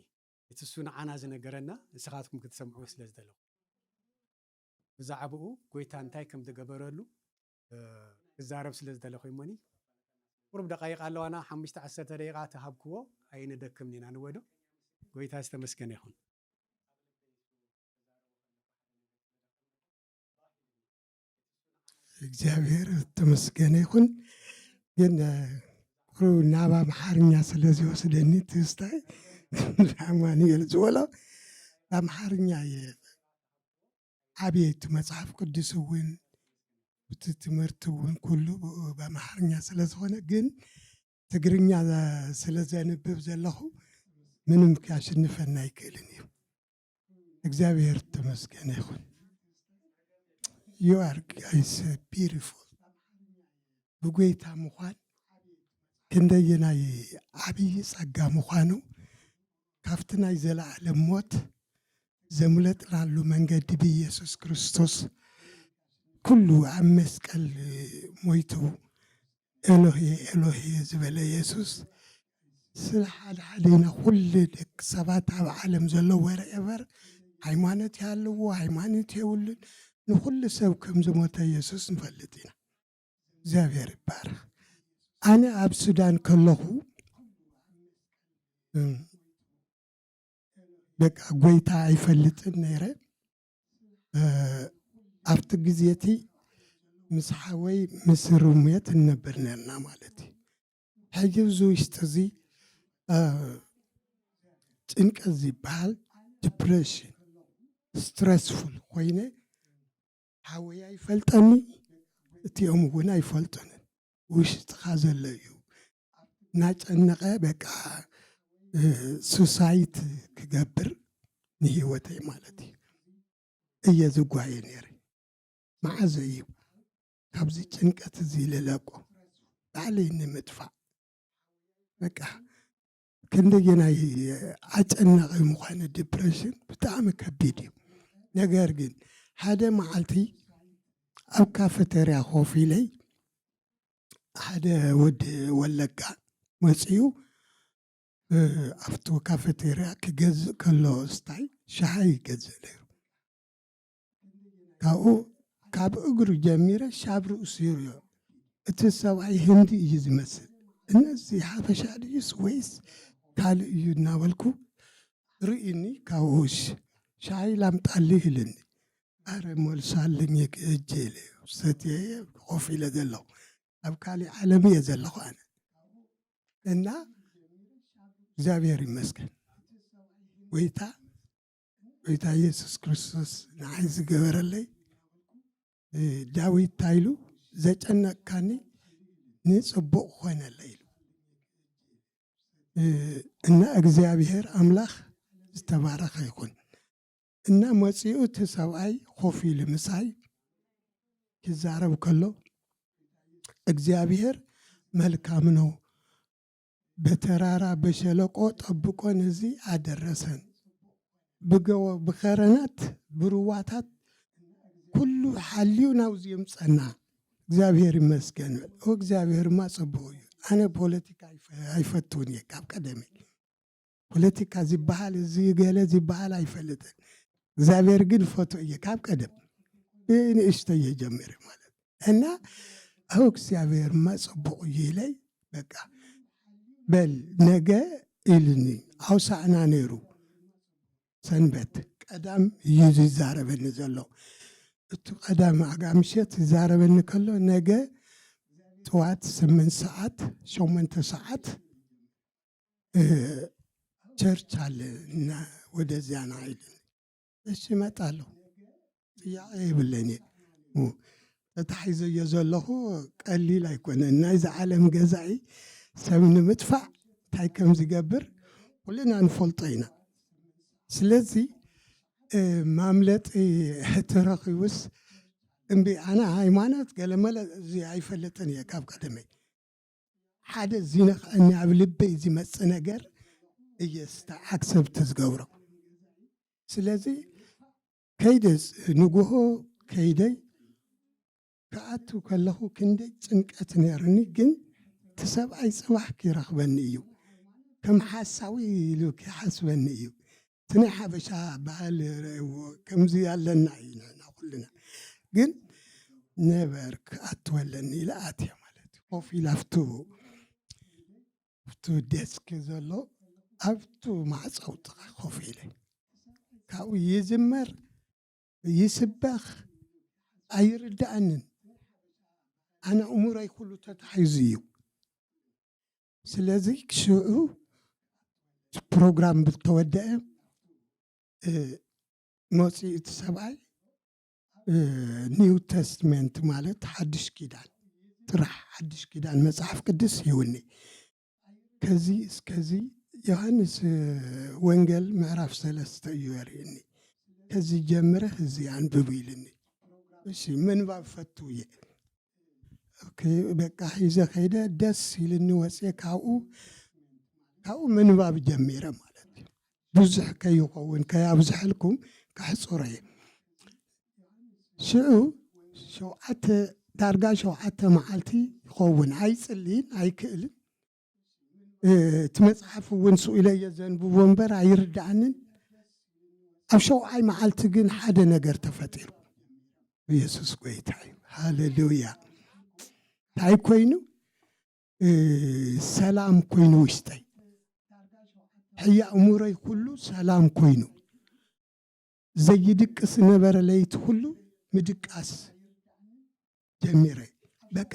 እቲ እሱ ንዓና ዝነገረና ንስኻትኩም ክትሰምዕዎ ስለ ዝደለኹ፣ ብዛዕባኡ ጎይታ እንታይ ከም ዝገበረሉ፣ እ፣ ክዛረብ ስለ ዝደለኹ እሞኒ፣ ቁሩብ ደቃይቕ ኣለዋና፣ ሓሙሽተ ዓሰርተ ደቂቓ ተሃብክዎ፣ ኣይንደክምን ኢና፣ ንወዶ። ጎይታ ዝተመስገነ ይኹን። እግዚኣብሔር ተመስገነ ይኹን። ግን፣ እ፣ ቁሩብ ናብ ኣምሓርኛ ስለ ዝወስደኒ ትዝታይ ኣማኑኤል ዝበሎ ብኣምሓርኛ እየ ዓብየ። እቲ መጽሓፍ ቅዱስ እውን፣ እቲ ትምህርቲ እውን ኩሉ ብኡ ብኣምሓርኛ ስለ ዝኾነ፣ ግን ትግርኛ ስለ ዘንብብ ዘለኹ ምንም ከሽንፈና ኣይክእልን እዩ። እግዚኣብሔር ተመስገነ ይኹን። You are guys beautiful። ብጎይታ ምዃን ክንደየናይ ዓብዪ ጸጋ ምዃኑ ካብቲ ናይ ዘለዓለም ሞት ዘምለጥናሉ መንገዲ ብኢየሱስ ክርስቶስ ኩሉ ኣብ መስቀል ሞይቱ ኤሎሄ ኤሎሄ ዝበለ የሱስ ስለ ሓደ ሓደና ኩሉ ደቂ ሰባት ኣብ ዓለም ዘሎ wherever ሃይማኖት ይሃልዎ ሃይማኖት የብሉን ንኩሉ ሰብ ከም ዝሞተ የሱስ ንፈልጥ ኢና። እግዚኣብሔር ይባረኽ። ኣነ ኣብ ሱዳን ከለኹ እም፣ በቃ ጎይታ ኣይፈልጥን ነይረ። እ፣ ኣብቲ ግዜ እቲ ምስ ሓወይ ምስ ሩሜት እንነብር ነርና ማለት እዩ። ሕጂ እዚ ውሽጢ እዚ እ፣ ጭንቀት ዝበሃል ዲፕሬሽን ስትረስፉል ኮይነ ሓወይ ኣይፈልጠኒ እቲኦም እውን ኣይፈልጡንን። ውሽጥኻ ዘሎ እዩ እናጨነቐ በቃ እ፣ ሱሳይት ክገብር ንህይወተይ ማለት እዩ እየ ዝጓየ ነይረ። መዓዘ እዩ ካብዚ ጭንቀት እዚ ልለቆ ባዕለይ ንምጥፋእ? በቃ ክንደየናይ ኣጨናቒ ምዃነ ዲፕሬሽን ብጣዕሚ ከቢድ እዩ። ነገር ግን ሓደ መዓልቲ ኣብ ካፌቴርያ ኮፍ ኢለይ ሓደ ወዲ ወለጋ መፅዩ እ፣ ኣብቲ ካፌቴርያ ክገዝእ ከሎ ስታይ ሻሂ ይገዝእ ነይሩ። ካብኡ ካብ እግሩ ጀሚረ ሻብ ርእሱ ይርዮ። እቲ ሰብኣይ ህንዲ እዩ ዝመስል። እነዚ ሓበሻ ድዩስ ወይስ ካልእ እዩ እናበልኩ ርእኒ ካብኡ ሽ- ሻሂ ላምጣልህ ኢልኒ። ኣረ ሞልሳለኝ እጅ ኢለ ሰትየ ኮፍ ኢለ ዘለኹ ኣብ ካሊእ ዓለም እየ ዘለኹ ኣነ እና እግዚኣብሔር ይመስገን ጎይታ ጎይታ ኢየሱስ ክርስቶስ ንዓይ ዝገበረለይ እ፣ ዳዊት ታይሉ ዘጨነቅካኒ ንፅቡቅ ኮነለ ኢሉ እ፣ እና እግዚኣብሔር ኣምላኽ ዝተባረኸ ይኹን እና መፂኡ እቲ ሰብኣይ ኮፍ ኢሉ ምሳይ ክዛረብ ከሎ እግዚኣብሔር መልካም ነው በተራራ በሸለቆ ጠብቆን እዚ ኣደረሰን ብገቦ ብኸረናት ብሩዋታት ኩሉ ሓልዩ ናብዚ የምፀና እግዚኣብሔር ይመስገን ኦ እግዚኣብሔርማ ፅቡቅ እዩ ኣነ ፖለቲካ ኣይፈ- ኣይፈትውን እየ ካብ ቀደመይ ፖለቲካ ዝበሃል እዚ ገለ ዝበሃል ኣይፈልጥን እግዚኣብሔር ግን ፈቶ እየ ካብ ቀደም ብንእሽተይ እየ ጀሚረ ማለት እና ኣው እግዚኣብሔርማ ፅቡቅ እዩ ኢለይ በቃ በል ነገ ኢልኒ ኣውሳዕና ነይሩ ሰንበት ቀዳም እዩ ዝዛረበኒ ዘሎ እቲ ቀዳም ኣጋ ምሸት ይዛረበኒ ከሎ ነገ ጥዋት ስምንት ሰዓት ሸሞንተ ሰዓት እ፣ ቸርች ኣለ እና ወደዚያ ና ኢልኒ እሺ እመጣለሁ ጥያቄ የብለይን እየ። ተታሒዘዮ ዘለኹ ቀሊል ኣይኮነን። ናይዚ ዓለም ገዛኢ ሰብ ንምጥፋእ እንታይ ከም ዝገብር ኩልና ንፈልጦ ኢና። ስለዚ ማምለጢ ተረኺቡስ እምቢ ኣነ ሃይማኖት ገለመለ እዚ ኣይፈልጥን እየ ካብ ቀደመይ። ሓደ ዝነኽዐኒ ኣብ ልበይ ዝመጽእ ነገር እየ ኣክሰብት ዝገብሮ። ስለዚ ከይደ ንግሆ ከይደይ ክኣቱ ከለኹ ክንደይ ጭንቀት ነይሩኒ። ግን እቲ ሰብኣይ ጽባሕ ክረኽበኒ እዩ ከም ሓሳዊ ኢሉ ክሓስበኒ እዩ። እቲ ናይ ሓበሻ ባህል ረእዎ ከምዚ ኣለና እዩ ንሕና ኩልና። ግን ነበር ክኣትወለኒ ኢለ ኣትየ ማለት እዩ። ኮፍ ኢለ ኣብቱ ኣብቱ ዴስክ ዘሎ ኣብቱ ማዕፀው ጥቓ ኮፍ ኢለ ካብኡ ይዝመር ይስበኽ ኣይርዳእንን። ኣነ እሙረይ ኩሉ ተታሒዙ እዩ። ስለዚ ሽዑ ፕሮግራም ብተወደአ መፂኡ እቲ ሰብኣይ ኒው ተስትመንት ማለት ሓድሽ ኪዳን ጥራሕ ሓድሽ ኪዳን መፅሓፍ ቅዱስ ይውኒ ከዚ እስከዚ ዮሃንስ ወንጌል ምዕራፍ ሰለስተ እዩ የርእየኒ። ከዚ ጀምረ እዚ ኣንብቡ ኢልኒ። እሺ ምንባብ ፈቱ እየ። ኦኬ በቃ ሒዘ ከይደ ደስ ኢልኒ ወፅየ ካብኡ ካብኡ ምንባብ ጀሚረ ማለት እዩ። ብዙሕ ከይኸውን ከያብዝሐልኩም ከሕፅሮ እየ። ሽዑ ሸውዓተ ዳርጋ ሸውዓተ መዓልቲ ይኸውን ኣይፅልይን ኣይክእልን እቲ መፅሓፍ እውን ስኢለ እየ ዘንብቦ እምበር ኣይርዳእንን። ኣብ ሸውዓይ መዓልቲ ግን ሓደ ነገር ተፈጢሩ። ኢየሱስ ጎይታ እዩ። ሃሌሉያ። እንታይ ኮይኑ? ሰላም ኮይኑ ውሽጠይ ሕያ እሙረይ ኩሉ ሰላም ኮይኑ ዘይድቅስ ነበረ። ለይቲ ኩሉ ምድቃስ ጀሚረ። በቃ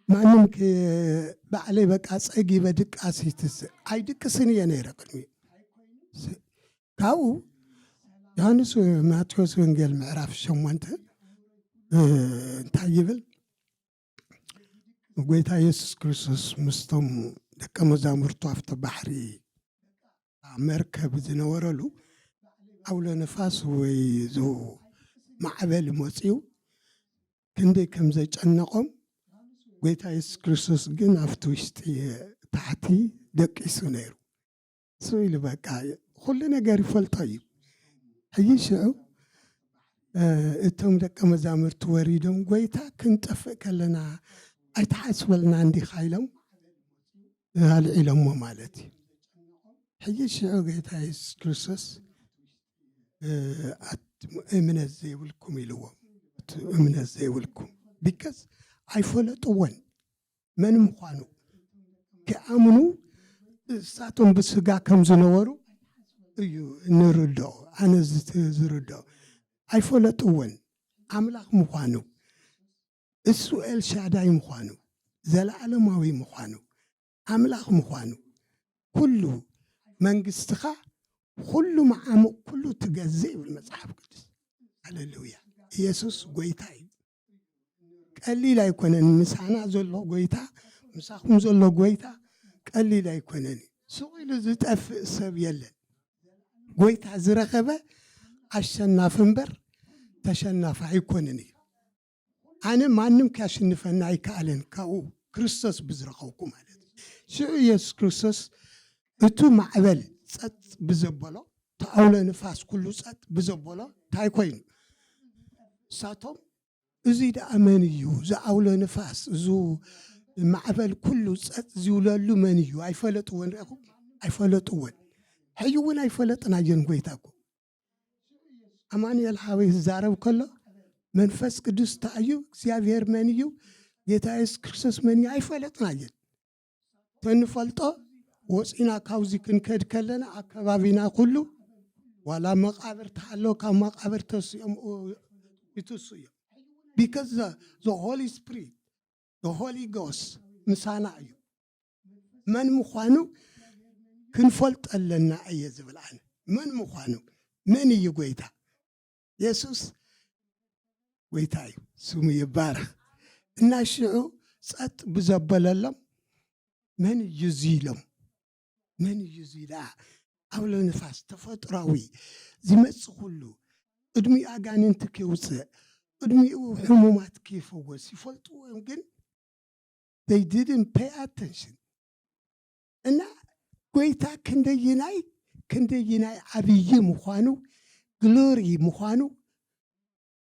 ማንም ባዕለይ በቃ ፀጊበ ድቃስ ይትስእ ኣይድቅስን እየ ነይረ ቅድሚ ካብኡ ዮሃንስ ማቴዎስ ወንጌል ምዕራፍ ሸሞንተ እንታይ ይብል? ጎይታ የሱስ ክርስቶስ ምስቶም ደቀ መዛሙርቱ ኣብቲ ባሕሪ መርከብ ዝነበረሉ ኣውሎ ነፋስ ወይ ማዕበል መፅዩ ክንደይ ከም ዘጨነቖም ጎይታ የሱስ ክርስቶስ ግን ኣብቲ ውሽጢ ታሕቲ ደቂሱ ነይሩ። እሱ ኢሉ በቃ ኩሉ ነገር ይፈልጦ እዩ። ሕጂ ሽዑ እቶም ደቀ መዛሙርቲ ወሪዶም ጎይታ ክንጠፍእ ከለና ኣይትሓስበልና እንዲኻ ኢሎም ኣልዒሎሞ ማለት እዩ። ሕጂ ሽዑ ጎይታ የሱስ ክርስቶስ እምነት ዘይብልኩም ኢልዎም። እምነት ዘይብልኩም ቢካዝ ኣይፈለጥዎን መን ምዃኑ ክኣምኑ እሳቶም ብስጋ ከም ዝነበሩ እዩ ንርድኦ። ኣነ ዝርድኦ ኣይፈለጥዎን ኣምላኽ ምዃኑ እሱ ኤልሻዳይ ምዃኑ ዘለዓለማዊ ምዃኑ ኣምላኽ ምዃኑ ኩሉ መንግስትኻ ኩሉ መዓሙቕ ኩሉ ትገዝእ ይብል መፅሓፍ ቅዱስ። ሃሌሉያ። ኢየሱስ ጎይታ እዩ። ቀሊል ኣይኮነን። ምሳና ዘሎ ጎይታ ምሳኹም ዘሎ ጎይታ ቀሊል ኣይኮነን። ስቕ ኢሉ ዝጠፍእ ሰብ የለን። ጎይታ ዝረኸበ ኣሸናፊ እምበር ተሸናፊ ኣይኮነን እዩ። ኣነ ማንም ከሽንፈና ኣይከኣለን ካብኡ ክርስቶስ ብዝረኸብኩ ማለት እዩ። ሽዑ ኢየሱስ ክርስቶስ እቱ ማዕበል ጸጥ ብዘበሎ ተኣውሎ ንፋስ ኩሉ ጸጥ ብዘበሎ እንታይ ኮይኑ እሳቶም እዚ ደኣ መን እዩ ዝኣውሎ ንፋስ እዙ ማዕበል ኩሉ ጸጥ ዝብለሉ መን እዩ ኣይፈለጥዎን ረኹም ኣይፈለጥዎን ሕዩ እውን ኣይፈለጥናዮን ጎይታ እኮ ኣማንኤል ሓወይ ዝዛረብ ከሎ መንፈስ ቅዱስ እንታይ እዩ እግዚኣብሔር መን እዩ ጌታ የሱስ ክርስቶስ መን እዩ ኣይፈለጥናየን ተንፈልጦ ወፂና ካብዚ ክንከድ ከለና ኣከባቢና ኩሉ ዋላ መቃብር ተሃሎ ካብ መቃብር ተስኦም ይትሱ እዮም because the holy spirit the holy ghost ምሳና እዩ መን ምዃኑ ክንፈልጦ ኣለና እየ ዝብል ኣነ መን ምዃኑ መን እዩ ጎይታ የሱስ ጎይታ እዩ፣ ስሙ ይባረኽ። እና ሽዑ ጸጥ ብዘበለሎም፣ መን እዩ እዚ ኢሎም፣ መን እዩ እዚ ደኣ? ኣውሎ ንፋስ ተፈጥሯዊ ዝመጽእ ኩሉ፣ ቅድሚኡ ኣጋንንቲ ከውፅእ፣ ቅድሚኡ ሕሙማት ከይፈወስ ይፈልጥዎ እዮም። ግን they didn't pay attention። እና ጎይታ ክንደይናይ ክንደይናይ ዓብዪ ምዃኑ፣ ግሎሪ ምዃኑ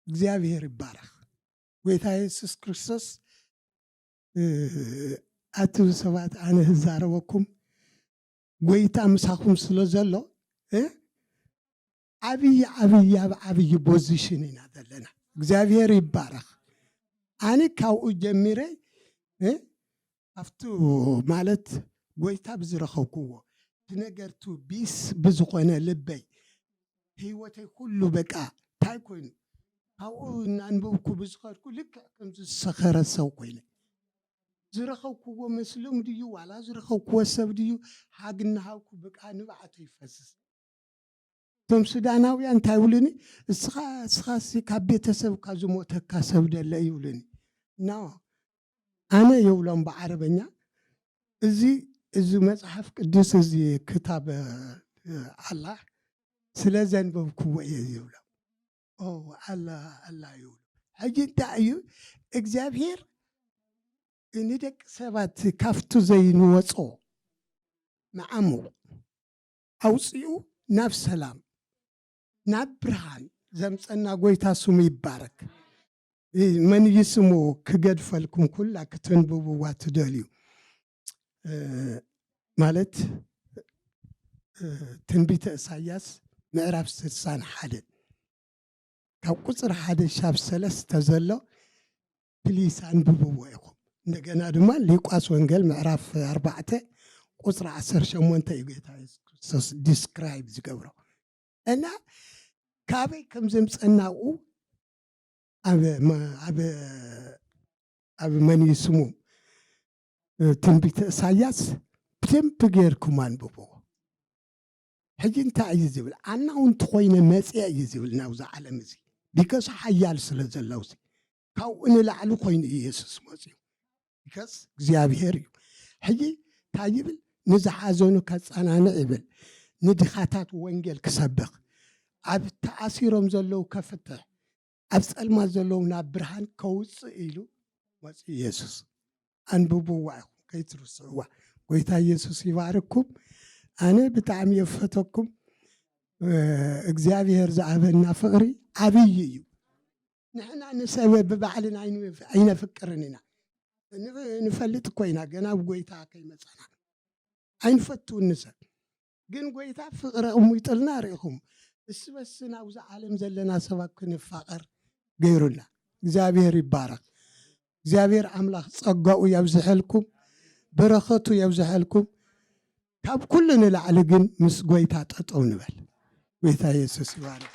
እግዚኣብሔር ይባረኽ። ጎይታ የሱስ ክርስቶስ ኣትብ ሰባት ኣነ ህዛረበኩም ጎይታ ምሳኹም ስለ ዘሎ ዓብዪ ዓብዪ ኣብ ዓብዪ ፖዚሽን ኢና ዘለና። እግዚኣብሔር ይባረኽ። ኣነ ካብኡ ጀሚረ ኣብቱ ማለት ጎይታ ብዝረኸብክዎ እቲ ነገርቱ ቢስ ብዝኾነ ልበይ ህይወተይ ኩሉ በቃ እንታይ ኮይኑ ካብኡ እናንበብኩ ብዝኸድኩ ልክዕ ከምዚ ዝሰኸረ ሰብ ኮይነ ዝረኸብክዎ መስሎም ድዩ ዋላ ዝረኸብክዎ ሰብ ድዩ ሓግ እናሃብኩ በቃ ንባዕቱ ይፈስስ። እቶም ሱዳናውያን እንታይ ይብሉኒ? እስኻ እስኻሲ ካብ ቤተሰብካ ዝሞተካ ሰብ ደለ ይብሉኒ። ና ኣነ የብሎም ብዓረበኛ። እዚ እዚ መጽሓፍ ቅዱስ እዚ ክታብ ኣላህ ስለ ዘንበብክዎ እየ ይብሎም። ኣላ ኣላ ይብሉ። ሕጂ እንታይ እዩ እግዚኣብሔር ንደቂ ሰባት ካብቱ ዘይንወጾ መዓሙቕ ኣውፂኡ ናብ ሰላም ናብ ብርሃን ዘምፀና ጎይታ ስሙ ይባረክ። መን እዩ ስሙ ክገድፈልኩም ኩላ ክትንብብዋ ትደልዩ ማለት ትንቢተ እሳያስ ምዕራፍ ስሳን ሓደ ካብ ቁፅሪ ሓደ ሻብ ሰለስተ ዘሎ ፕሊስ ኣንብብዎ ኢኹም። እንደገና ድማ ሊቋስ ወንጌል ምዕራፍ ኣርባዕተ ቁፅሪ ዓሰርተ ሸሞንተ እዩ ጌታ የሱስ ክርስቶስ ዲስክራይብ ዝገብሮ እና ካበይ ከም ዘምፀናኡ ኣብ መን እዩ ስሙ ትንቢተ እሳያስ ብደንብ ጌርኩም ኣንብብዎ። ሕጂ እንታይ እዩ ዝብል? ኣናውንቲ ኮይነ መፅአ እዩ ዝብል ናብዚ ዓለም እዚ ቢከስ ሓያል ስለ ዘለውሲ ካብኡ ንላዕሊ ኮይኑ እዩ የሱስ መፅኡ። ቢከስ እግዚኣብሄር እዩ። ሕጂ እንታይ ይብል? ንዝሓዘኑ ከፀናንዕ ይብል፣ ንድኻታት ወንጌል ክሰብኽ፣ ኣብ ተኣሲሮም ዘለዉ ከፍትሕ፣ ኣብ ፀልማት ዘለዉ ናብ ብርሃን ከውፅእ ኢሉ መፅኡ የሱስ። ኣንብብዋ ኢኹም ከይትርስዕዋ። ጎይታ ኢየሱስ ይባርኩም። ኣነ ብጣዕሚ የፈተኩም። እግዚኣብሔር ዝኣበና ፍቕሪ ዓብዪ እዩ። ንሕና ንሰበ ብባዕልና ኣይነፍቅርን ኢና። ንፈልጥ እኮ ኢና ገና ኣብ ጎይታ ከይመፀና ኣይንፈትውን ንሰብ። ግን ጎይታ ፍቕሪ ኣቕሚጥልና ርኢኹም። እስ በስን ኣብዚ ዓለም ዘለና ሰባት ክንፋቐር ገይሩና። እግዚኣብሔር ይባረኽ። እግዚኣብሔር ኣምላኽ ጸጋኡ የብዝሐልኩም፣ በረኸቱ የብዝሐልኩም። ካብ ኩሉ ንላዕሊ ግን ምስ ጎይታ ጠጠው ንበል። ጎይታ የሱስ ይባረኽ።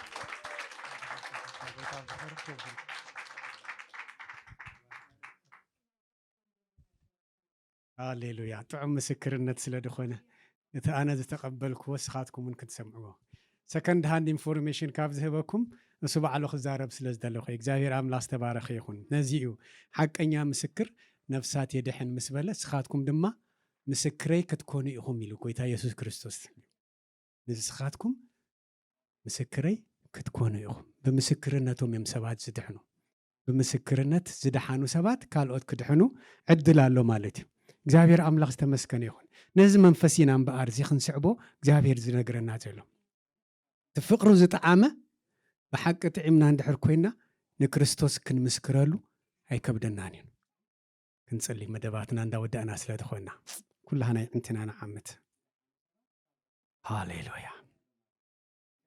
ሃሌሉያ ጥዑም ምስክርነት ስለ ዝኾነ እቲ ኣነ ዝተቐበልክዎ ስኻትኩም እውን ክትሰምዕዎ ሰከንድ ሃንድ ኢንፎርሜሽን ካብ ዝህበኩም እሱ ባዕሉ ክዛረብ ስለ ዝደለኹ እግዚኣብሔር ኣምላኽ ዝተባረኸ ይኹን ነዚ እዩ ሓቀኛ ምስክር ነፍሳት የድሕን ምስ በለ ስኻትኩም ድማ ምስክረይ ክትኮኑ ኢኹም ኢሉ ጎይታ የሱስ ክርስቶስ ንስኻትኩም ምስክረይ ክትኮኑ ኢኹም። ብምስክርነቶም እዮም ሰባት ዝድሕኑ። ብምስክርነት ዝደሓኑ ሰባት ካልኦት ክድሕኑ ዕድል ኣሎ ማለት እዩ። እግዚኣብሔር ኣምላኽ ዝተመስገነ ይኹን። ነዚ መንፈስ ኢና እምበኣር እዚ ክንስዕቦ እግዚኣብሔር ዝነግረና ዘሎ። እቲ ፍቕሩ ዝጠዓመ ብሓቂ ጥዒምና እንድሕር ኮይና ንክርስቶስ ክንምስክረሉ ኣይከብደናን እዩ። ክንጽሊ መደባትና እንዳወዳእና ስለ ዝኾና ኩላህና ይዕንትና ንዓምት። ሃሌሉያ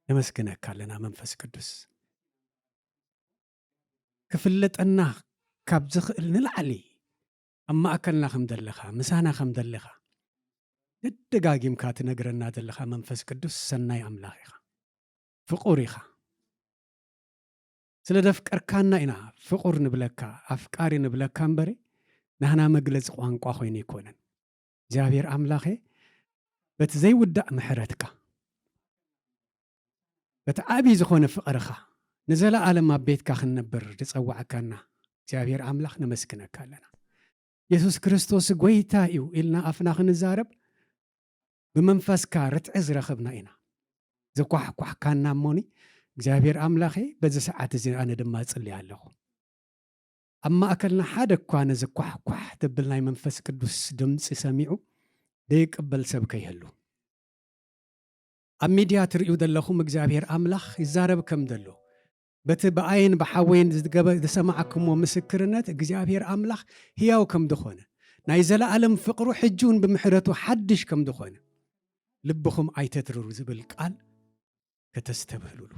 ነመስግነካ ኣለና መንፈስ ቅዱስ ክፍለጠና ካብ ዝኽእል ንላዕሊ ኣብ ማእከልና ከም ዘለኻ ምሳና ከም ዘለኻ ደደጋጊምካ ትነግረና ዘለኻ መንፈስ ቅዱስ ሰናይ ኣምላኽ ኢኻ ፍቑር ኢኻ ስለ ደፍቀርካና ኢና ፍቑር ንብለካ ኣፍቃሪ ንብለካ እምበሪ ናህና መግለፂ ቋንቋ ኮይኑ ኣይኮነን እግዚኣብሔር ኣምላኸ በቲ ዘይውዳእ ምሕረትካ በቲ ዓብዪ ዝኾነ ፍቕርኻ ንዘለኣለም ኣብ ቤትካ ክንነብር ዝጸዋዕካና እግዚኣብሔር ኣምላኽ ነመስግነካ ኣለና። የሱስ ክርስቶስ ጐይታ እዩ ኢልና ኣፍና ክንዛረብ፣ ብመንፈስካ ርትዒ ዝረኸብና ኢና። ዘኳሕኳሕካና እሞኒ እግዚኣብሔር ኣምላኸ፣ በዚ ሰዓት እዚ ኣነ ድማ እጽሊ ኣለኹ። ኣብ ማእከልና ሓደ እኳ ነዚ ኳሕኳሕ ተብል ናይ መንፈስ ቅዱስ ድምጺ ሰሚዑ ደይቅበል ሰብ ከይህሉ። ኣብ ሚድያ ትርእዩ ዘለኹም እግዚኣብሔር ኣምላኽ ይዛረብ ከም ዘሎ፣ በቲ ብኣየን ብሓወይን ዝገበ-፣ ዝሰማዕኩሞ ምስክርነት እግዚኣብሔር ኣምላኽ ህያው ከም ዝኾነ፣ ናይ ዘለኣለም ፍቕሩ ሕጂ እውን ብምሕረቱ ሓድሽ ከም ዝኾነ፣ ልብኹም ኣይተትርሩ ዝብል ቃል ከተስተብህሉሉ፣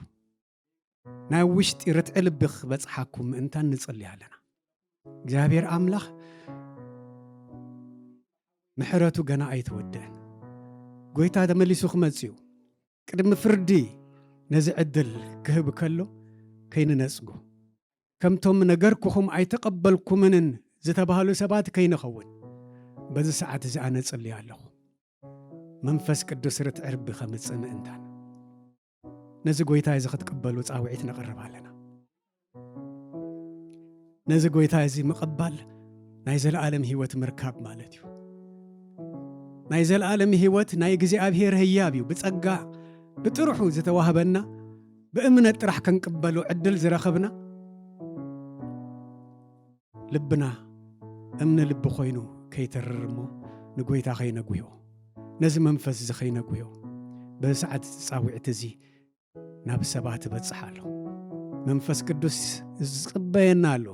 ናይ ውሽጢ ርትዒ ልቢ ክበጽሓኩም ምእንታን ንጽሊ ኣለና። እግዚኣብሔር ኣምላኽ ምሕረቱ ገና ኣይተወድአን። ጐይታ ተመሊሱ ክመጽእ እዩ። ቅድሚ ፍርዲ ነዚ ዕድል ክህብ ከሎ ከይንነጽጎ፣ ከምቶም ነገርኩኹም ኣይተቐበልኩምንን ዝተባህሉ ሰባት ከይንኸውን፣ በዚ ሰዓት እዚ ኣነ እጽሊ ኣለኹ። መንፈስ ቅዱስ ርትዒ ርቢ ከምጽእ ምእንታን፣ ነዚ ጐይታ እዚ ክትቅበሉ ጻውዒት ነቕርብ ኣለና። ነዚ ጐይታ እዚ ምቕባል ናይ ዘለኣለም ህይወት ምርካብ ማለት እዩ። ናይ ዘለኣለም ህይወት ናይ እግዚኣብሔር ህያብ እዩ። ብጸጋ ብጥርሑ ዝተዋህበና፣ ብእምነት ጥራሕ ከንቅበሎ ዕድል ዝረኸብና፣ ልብና እምኒ ልቢ ኮይኑ ከይተርር እሞ ንጐይታ ከይነጉዮ፣ ነዚ መንፈስ እዚ ከይነጉዮ፣ በዚ ሰዓት እዚ ጻውዒት እዚ ናብ ሰባት እበጽሕ ኣለኹ። መንፈስ ቅዱስ ዝጽበየና ኣሎ።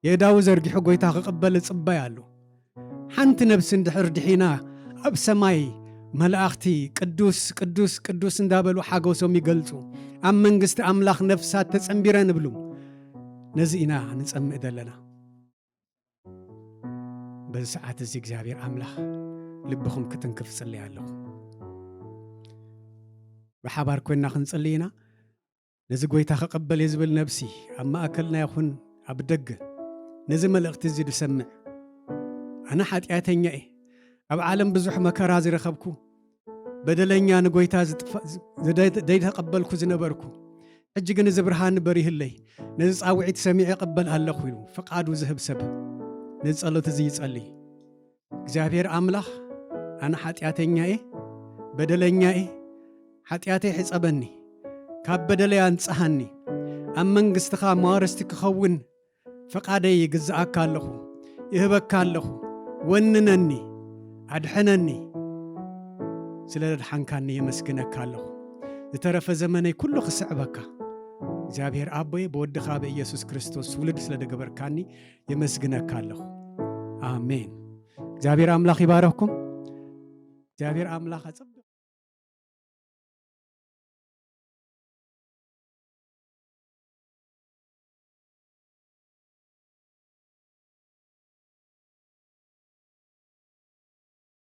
የእዳዉ ዘርጊሑ ጐይታ ክቕበል እጽበይ ኣሎ። ሓንቲ ነብሲ እንድሕር ድሒና፣ ኣብ ሰማይ መላእኽቲ ቅዱስ፣ ቅዱስ፣ ቅዱስ እንዳበሉ ሓጎሶም ይገልጹ። ኣብ መንግስቲ ኣምላኽ ነፍሳት ተጸንቢረን እብሉ። ነዚ ኢና ንጸምእ ዘለና። በዚ ሰዓት እዚ እግዚኣብሔር ኣምላኽ ልብኹም ክትንክፍ ጽለይ ኣለኹ። ብሓባር ኮይንና ክንጽሊ ኢና። ነዚ ጐይታ ክቕበል እየ ዝብል ነብሲ፣ ኣብ ማእከልና ይኹን ኣብ ደገ፣ ነዚ መልእኽቲ እዚ ዝሰምዕ፣ ኣነ ሓጢኣተኛ እየ፣ ኣብ ዓለም ብዙሕ መከራ ዝረኸብኩ፣ በደለኛ፣ ንጐይታ ዝጥፋ-፣ ዝ-፣ ዘደ-፣ ዘይተቐበልኩ ዝነበርኩ፣ ሕጂ ግን እዚ ብርሃን በሪህለይ፣ ነዚ ጻውዒት ሰሚዐ እቕበል ኣለኹ ኢሉ ፍቓዱ ዝህብ ሰብ፣ ነዚ ጸሎት እዚ ይጸሊ። እግዚኣብሔር ኣምላኽ፣ ኣነ ሓጢኣተኛ እየ፣ በደለኛ እየ፣ ሓጢኣተይ ሕጸበኒ፣ ካብ በደለይ ኣንጽሃኒ፣ ኣብ መንግስትኻ መዋርስቲ ክኸውን ፍቓደይ ይግዝኣካ ኣለኹ፣ ይህበካ ኣለኹ፣ ወንነኒ፣ ኣድሕነኒ። ስለ ኣድሓንካኒ የመስግነካ ኣለኹ። ዝተረፈ ዘመነይ ኩሉ ክስዕበካ። እግዚኣብሔር ኣቦይ፣ ብወድኻ ብኢየሱስ ክርስቶስ ውሉድ ስለ ደገበርካኒ የመስግነካ ኣለኹ። ኣሜን። እግዚኣብሔር ኣምላኽ ይባረኽኩም። እግዚኣብሔር ኣምላኽ ኣጸብ